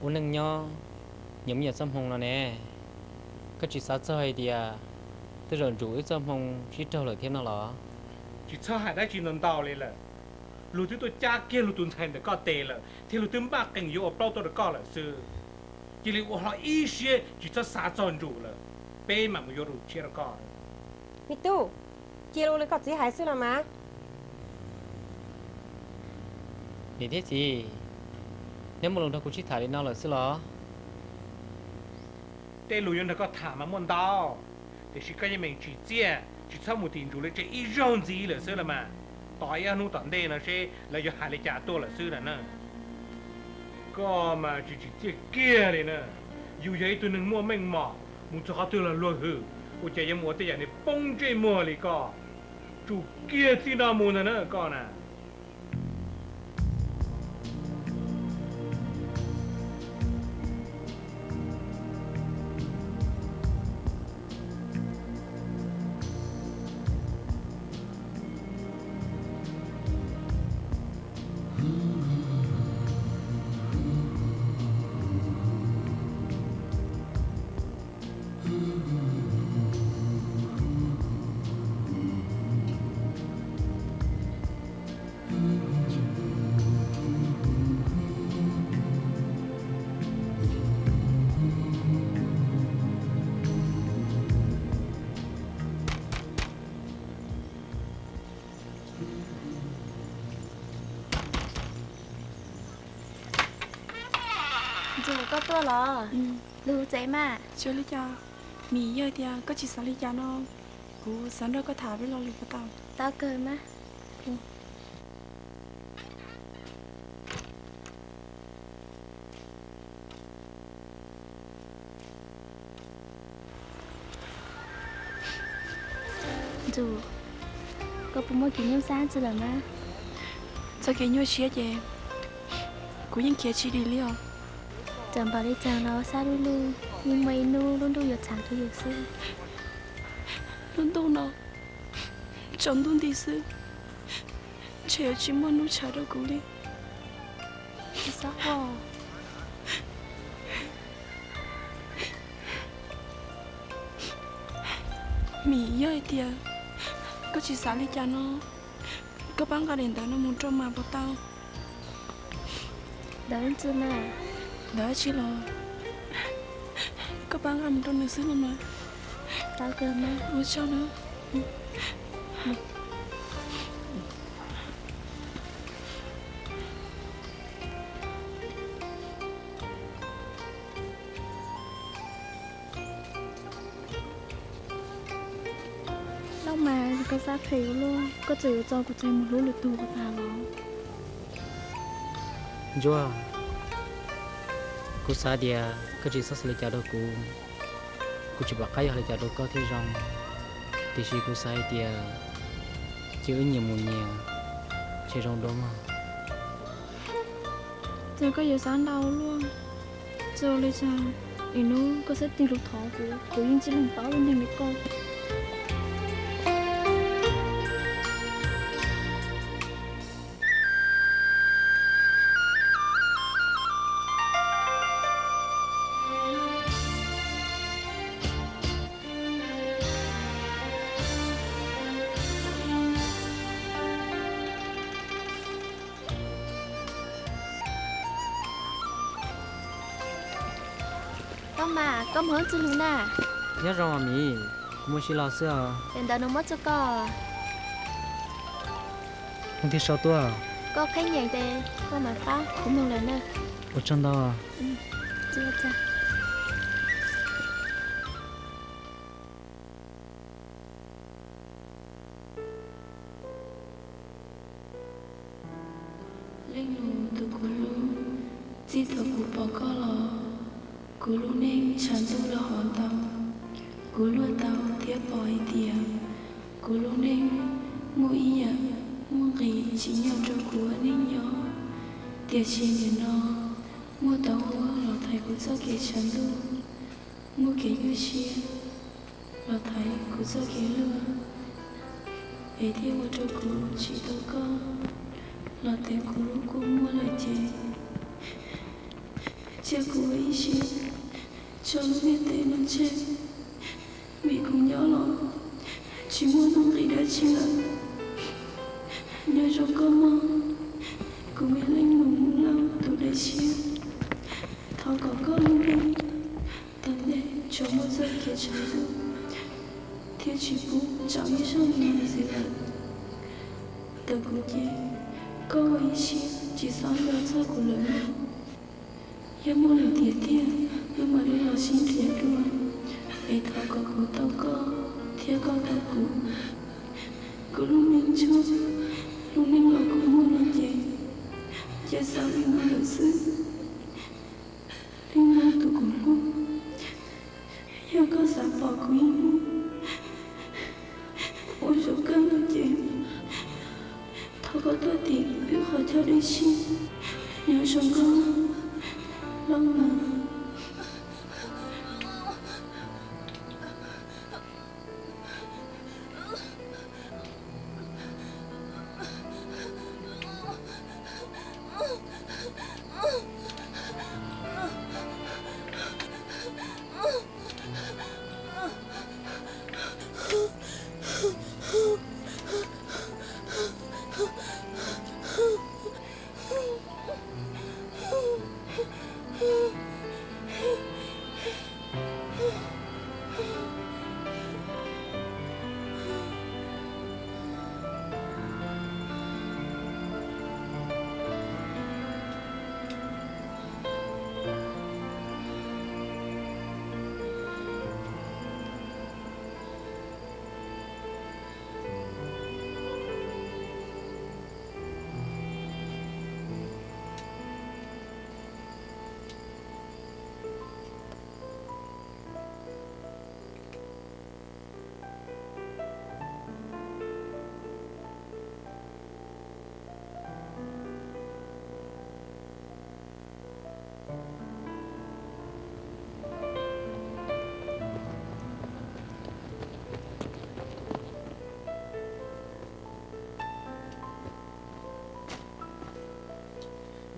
ua neej nyob nyias muaj nyias txoj hmoo no ne. Koj tsis xav txog hais tias tej zaum Ntsuj wb txoj hmoo sib raug lawm thiab no los? Tsis txhob hais dab tsi ntau ntau li lawm. Luag twb tuaj cab kiag luag tus ntxhais ntawm koj tes lawm thiab luag twb npaj qees yuav ua plaub tuaj rau koj lawm xwb. Cia li ua hlo ib siab tsis txhob xav txog Ntsuj lawm, peb mam mus yuav tus tshiab rau koj. Me tub, cia li ua li koj txiv hais xwb los mas. Niam thiab txiv, neb muaj lus nrog kuv sib tham li no lawm xwb los? Tej lus yuav nrog koj tham mas muaj ntau, tiam sis koj yeej meem tsim txiaj tsis txhob mus tim Ntsuj lawv tsev ib zaug ntxiv lawm xwb los mas. Tos ib ob hnub tom ntej no seb lawv yuav hais li cas tuaj lawm xwb na. Koj mas tsis tsim txiaj kiag li na. Yus yog ib tug neeg muaj meej mom, mus txog qhov twg los luag hwm, ua cas yuav mus ua tej yam niag poob ntsej muag li koj. Tsum kiag txij no mus ntag na koj na. Ntxuam, koj tuaj los? Lug tsev mas. Tsis ua li cas, Mim, yog tias koj tsis xav li cas no, kuv xav nrog koj tham peb lo lus puas tau? Tau kawg mas. Ntxuam, koj puas muaj kev nyuaj siab tsi lawm mas? Txoj kev nyuaj siab ces kuv yeej khiav tsis dim li os. Txawm npaum li cas los sab lub lub, yeej muaj ib hnub lub ntuj yuav tshav rau yus xwb. Lub ntuj no tsaus ntuj nti xwb, ntshe yuav tsis muaj hnub tshav rau kuv li. Mim, yog hais tias koj tsis xav li cas no, koj pab nqa daim ntawv no mus rau mas puas tau? Ntawv dab tsi los koj pab nqa mus rau nws xwb no mas. Ua tsaug na. Lauj Mas, koj xav phem ua luaj, koj tseem yuav tso kuv tsev mus hlub lwm tus puas tas los? Ntsuag, kuv xav tias koj tsis txhob xav li cas rau kuv. Kuv tsis pom qab yog li cas rau koj thiaj zoo, tiam sis kuv xav hais tias cia wb nyias mus nyias, ntshe zoo dua mog. Txawm koj yuav xav ntau luaj, txawm li cas, ib hnub koj xav tig lus thov kuv, kuv yeej tsis lees paub lub neej li koj. Lauj Mas, koj mus ua tsi lug na? Nyob zoo os Mim, kuv mus ua si los xwb os. Daim ntawv no muab rau koj. Hnub thib sau tuaj. Koj qhib nyeem ces koj mam pab kuv mloog lawm na. Ua tsaug ntau. Leej nus tus kuv hlub, txij thaum kuv pom koj los, kuv lub neej tshav ntuj los hov ntau. Kuv luaj tau thiab pom hais tias kuv lub neej muaj ib yam muaj nqis tsim nyog rau kuv ua neej nyob. Tiam sis nim no muaj tau huab los thaiv kuv txoj kev tshav ntuj, muaj kev nyuaj siab los thaiv kuv txoj kev luag, es thiaj ua rau kuv tsis tau koj los tev kuv lub kua muag lawm ces, cia kuv ua ib siab tso lub ntiaj teb no tseg, vim kuv nyob los tsis muaj nuj nqis dab tsi lawm. Nyob zoo koj mog, kuv me leej nus Hmoob Lauj tus dawb siab. Thov kom koj lub neej tom ntej tsuas muaj txoj kev tshav ntuj thiab tsis pub tsaus ib zaug li no ntxiv lawm. Ntawm kuv ces koj ua ib siab tsis txhob nco txog kuv lawm mog. Yog muaj lwm tiam tiag wb mam li los sib nrhiav dua, es thov kom kuv tau koj thiab koj tau kuv. Kuv lub neej ntsuag, lub neej los kua muag no ces cia xav li no lawm xwb. Leej nus tus kuv hlub, yog koj xav pom kuv ib hnub ua zoo kawg no ces, thov koj tuaj tim wb qhov chaw deb siab. Nyob zoo koj, Lauj Mas.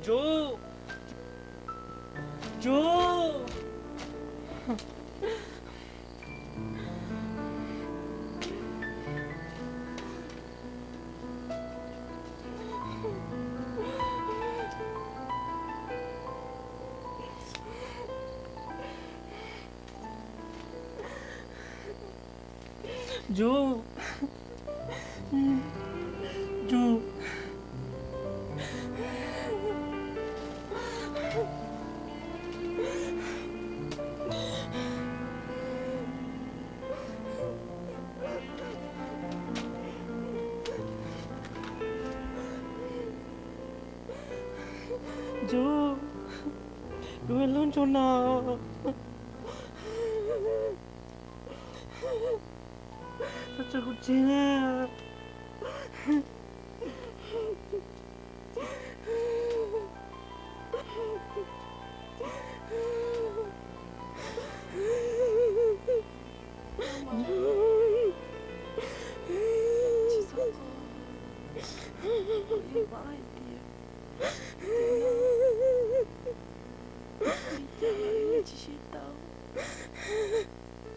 Tsuv, Tsuv. Tsuv, Tsuv. Tsuv, kuv me lub ntsuag no, koj tso kuv tseg. Kuv yeej paub hais tias ua li cas los yeej tsis sib tau,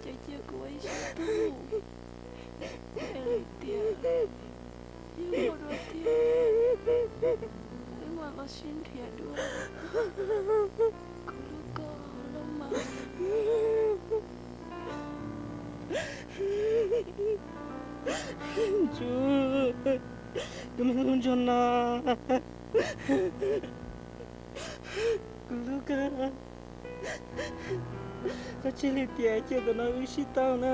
ces cia kuv ua ib siab tuag mus, es lwm tiam yog muaj dua tiag, wb mam los sib nrhiav dua. Kuv hlub koj los mas. Tsuv, kuv me lub ntsuag no, kuv hlub koj. Koj cia li tiam cia tam no wb sib tau na.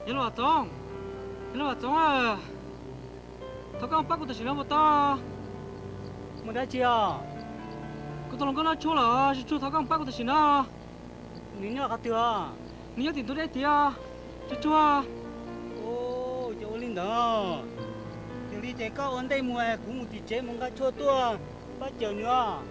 Yog los Vam Txoov, yog los Vam Txoov, thov koj pab kuv tam sim no puas tau? Muaj dab tsi os? Kuv tau hluas nkauj noj tshuaj lawm, tsuag tsuag, thov koj pab kuv tam sim no. Nws nyob qhov twg os? Nws nyob tim ntug dej tiag, tsuag tsuag. Ces ua li ntawd, yog li ces koj ua ntej mus, kuv mus tim tsev mus nqa tshuaj tuaj pab cawm nws os.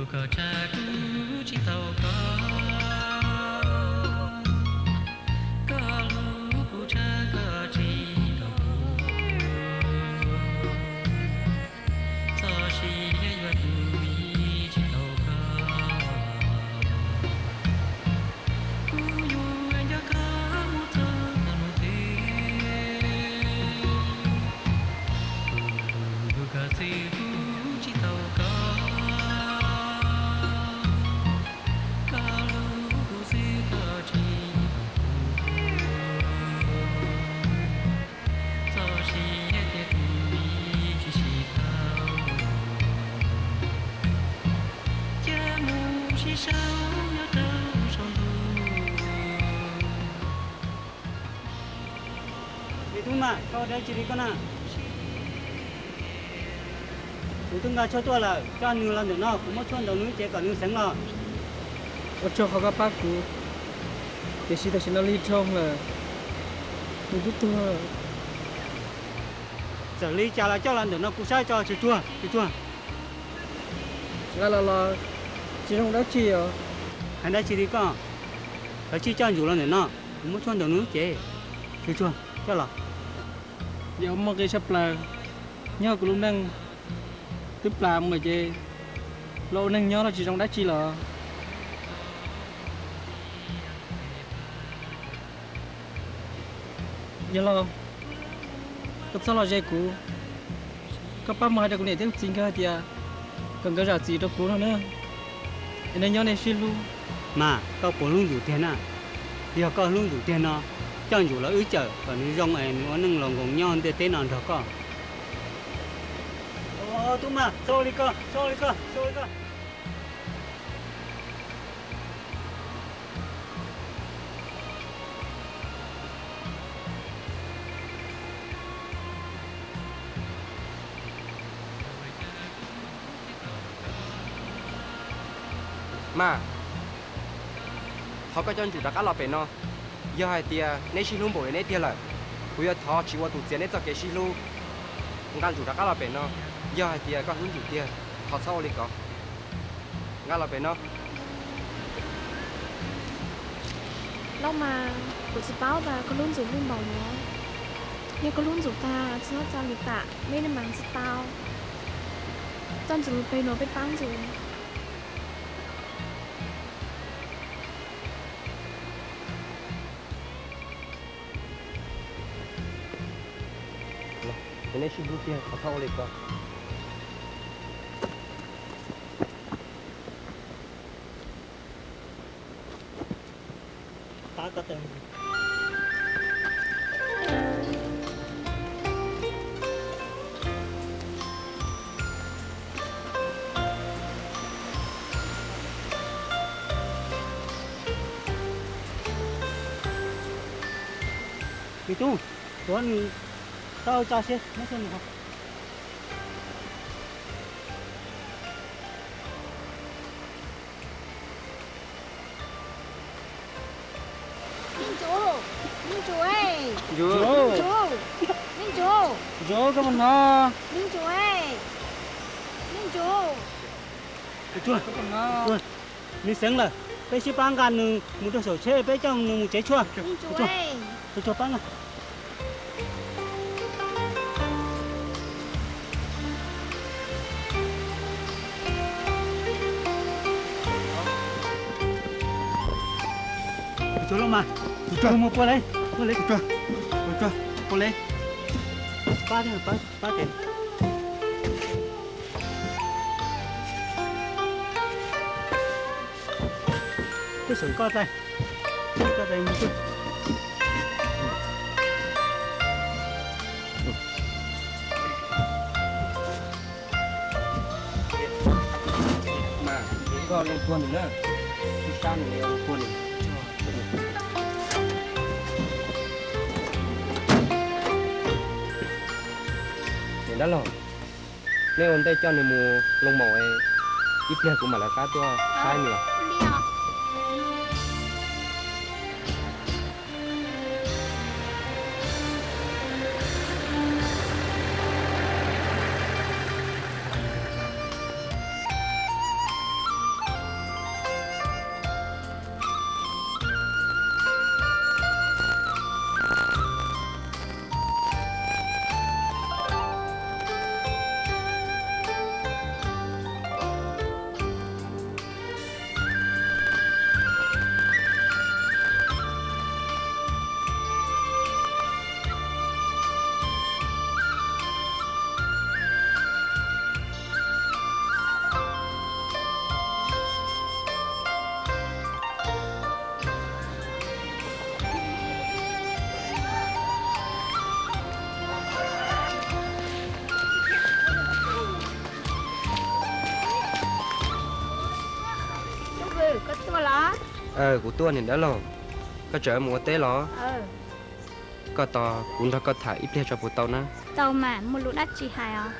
Koj tsa kuv tsis tau koj, koj hlub kuv tsa koj tsis tau kuv. Txoj sia yuav tu mi tsis tau koj, kuv yuav nco koj mus txog thaum twg. Kuv hlub koj xwb kuv tsis tau koj, koj hlub kuv xwb koj tsis tau kuv. Txoj sia tias kuv tsis sib tau, cia mus sib sau nyob rau saum ntuj. Me tub mas, koj ua dab tsi li koj na? Kuv twb nqa tshuaj tuaj lawm, coj nws los ntawm no, kuv muab tshuaj ntaus nws ces kom nws xeev los. Ua tsaug qhov koj pab kuv, tiam sis tam sim no lig dhau lawm, nws twb tuag. Txawm li cas los coj los ntawm no kuv saib tso, tsuag tsuag, tsuag tsuag. Nqa los los tsis zoo dab tsi os. Hais dab tsi li koj? Koj cia li coj nws los ntawm no, kuv muab tshuaj ntaus nws lub cev, tsuag tsuag, coj los. Yog muaj nqi tshaj plaws, nyob kuv lub neej twb plam mus lawm ces los ua neeg nyob los tsis zoo dab tsi los. Yog los, koj txhob los ze kuv. Koj pab mus hais rau kuv niam thiab kuv txiv nkawd hais tias kom nkawd zam txim rau kuv no na, es nej nyob nej sib hlub. Mas koj puas hlub Ntxum tiag na? Yog koj hlub Ntxum tiag no, Coj Ntsum los wb cawm kom nws zoo es nws ua neej los nkoos nyob ntiaj teb no nrog koj. Tub Mag, txhob ua li ko, txhob ua li ko, txhob ua li ko. Mas, thov koj coj Ntsum rov qab los pem no. Yog hais tias neb sib hlub npaum li neb tiag lawm, kuv yuav thov tsis ua tus txiav neb txoj kev sib hlub. Nqa Ntsum rov qab los pem no. Yog hais tias koj hlub Ntsum tiag, thov txhob ua li ko. Nqa los pem no. Lauj mas, kuv tsis paub tas koj hlub Ntsum lub npaum no. Yog koj hlub Ntsum tag, tsis txhob txo lwm tam, mej neej mas tsis tau. Txoj Ntsum lub peg no peb paub Ntsum. Los, neb sib hlub tiag, thov txhob ua li ko. Me tub, tuav nws tau tso seb, muab xyuas nws. Me Ntsum, me Ntsum, me Ntsum, me Ntsum, koj puas hnov? Me Ntsum, me Ntsum, me Ntsum, koj puas hnov? Nws xeev lawm, peb sib pab nqa nws mus rau saum tsheb, peb coj nws mus tsev tshuaj. Me Ntsum, tshuaj pab na. Tus lauj mas, tus mus pua le, pua le, pua le, pab, pab, pab. Twb xum koj tais, koj tais mus twg. Mas koj loo puag nws na, sib sab nws loo puag nws. Niam dab laug, nej ua ntej coj nws mus loo maum, ib pliag kuv mam lawv qab tuaj saib nws. Kuv tuaj niam dab laug, koj tseem mus ua teb los? Koj tos kuv nrog koj tham ib pliag tso puas tau na? Tau mas, muaj lus dab tsi hais os?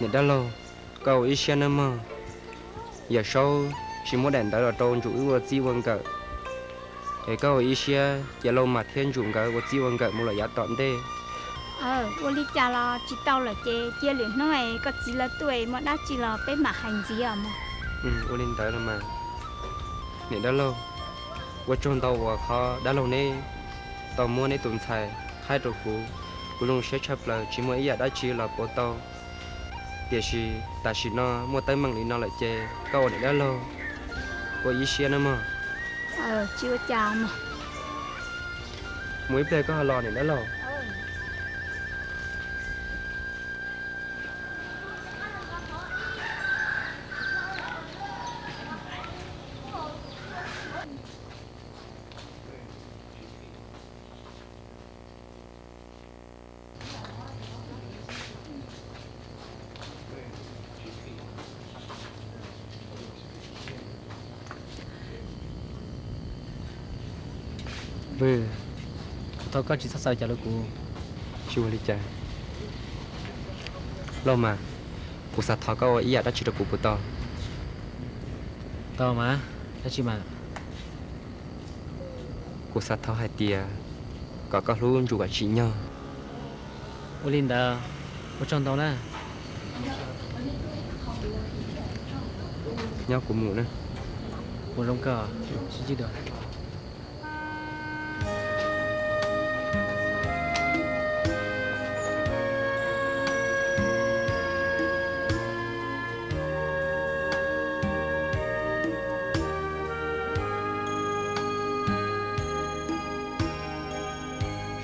Niam dab laug, koj ua ib siab nawb mog. Yawm Saub tsis muab daim ntawv los rau Ntsum wb ua txij ua nkawm, es koj ua ib siab cia Lauj Mas thiab Ntsum nkawd ua txij ua nkawm mus lawm yav tom ntej. Ua li cas los tsis tau lawm ces cia lwm hnub es koj txiv lawv tuaj es muaj dab tsi los peb mam hais ntxiv os mog. Ua li ntawd los mas. Niam dab laug, ua tsaug ntau uas qhov dab laug neb tau muab neb tus ntxhais qhaib rau kuv. Kuv zoo siab tshaj plaws tsis muaj ib yam dab tsi los pauv tau. Tiam sis tam sim no muaj teeb meem li no lawm ces koj ua niam dab laug ua ib siab nawb mog. Tsis ua cas mog. Mus ib pliag koj ho los niam dab laug. Kuv thov koj tsis txhob xav li cas rau kuv. Tsis ua li cas lauj mas, kuv xav thov koj ua ib yam dab tsi rau kuv puas tau? Tau mas, dab tsi mas? Kuv xav thov hais tias kom koj hlub Ntsuv kom tsim nyog. Ua li ntawd, ua tsaug ntau na. Nyob kuv mus na. Ua zoo koj, sib ntsib dua.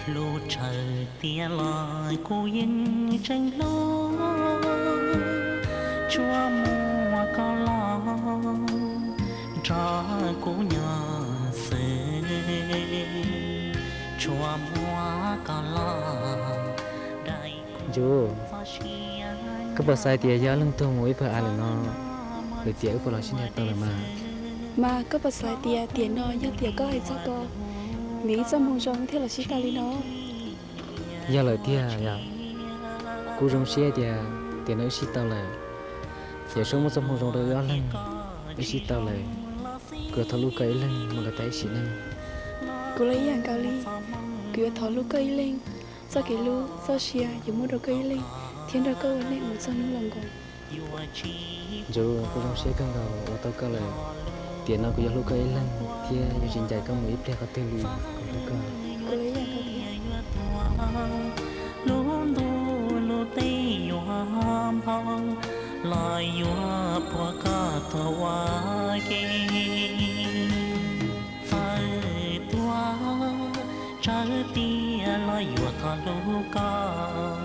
Hlub tshaj tiag los kuv yeej tseem hlub, tsuas muab koj los nrog kuv nyob xwb, tsuas muab koj los daim Ntsuv, koj puas xav tias yog leej twg mus ib pawg av lawm no, lawm tiam wb puas los sib ntsib tau lawm mas? Mas koj puas xav tias tiam no yog tiam koj hais txog ko, vim ib txoj moo zoo thiaj los sib tau li no? Yog lawm tiag yom. Kuv zoo siab tias tiam no wb sib tau lawm, yog seb muaj txoj moo zoo rau wb ob leeg, wb sib tau lawm. Kuv yuav thov hlub koj ib leeg mus kom tas ib sim neej. Kuv los ib yam nkaus li, kuv yuav thov hlub koj ib leeg. Txoj kev hlub txoj sia yuav muaj rau koj ib leeg thiab nrog koj ua neej mus txog hnub laus nkoos. Ntsuv, kuv zoo siab kawg nkaus uas tau koj lawm. Tiam no kuv yuav hlub koj ib leeg thiab yuav tsis ncaim koj mus ib pliag qhov twg li. Kuv hlub koj. Lub ntuj lub teb yuav npau los yuav puag koj tuag ua ke. Txawm tuag tsawg tiag los yuav thov hlub koj,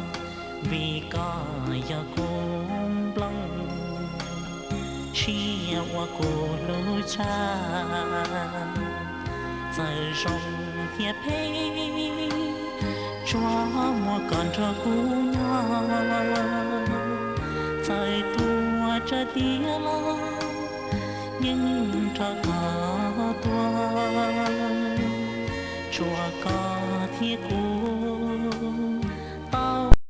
vim koj yog kuv nplooj, siab ua kuv lub tshaj. Txawm zoo thiab phem, tsuas muaj koj nrog kuv nyob. Txawm tuag tsawg tiag los yeej nrog koj tuag, tsuas koj thiab kuv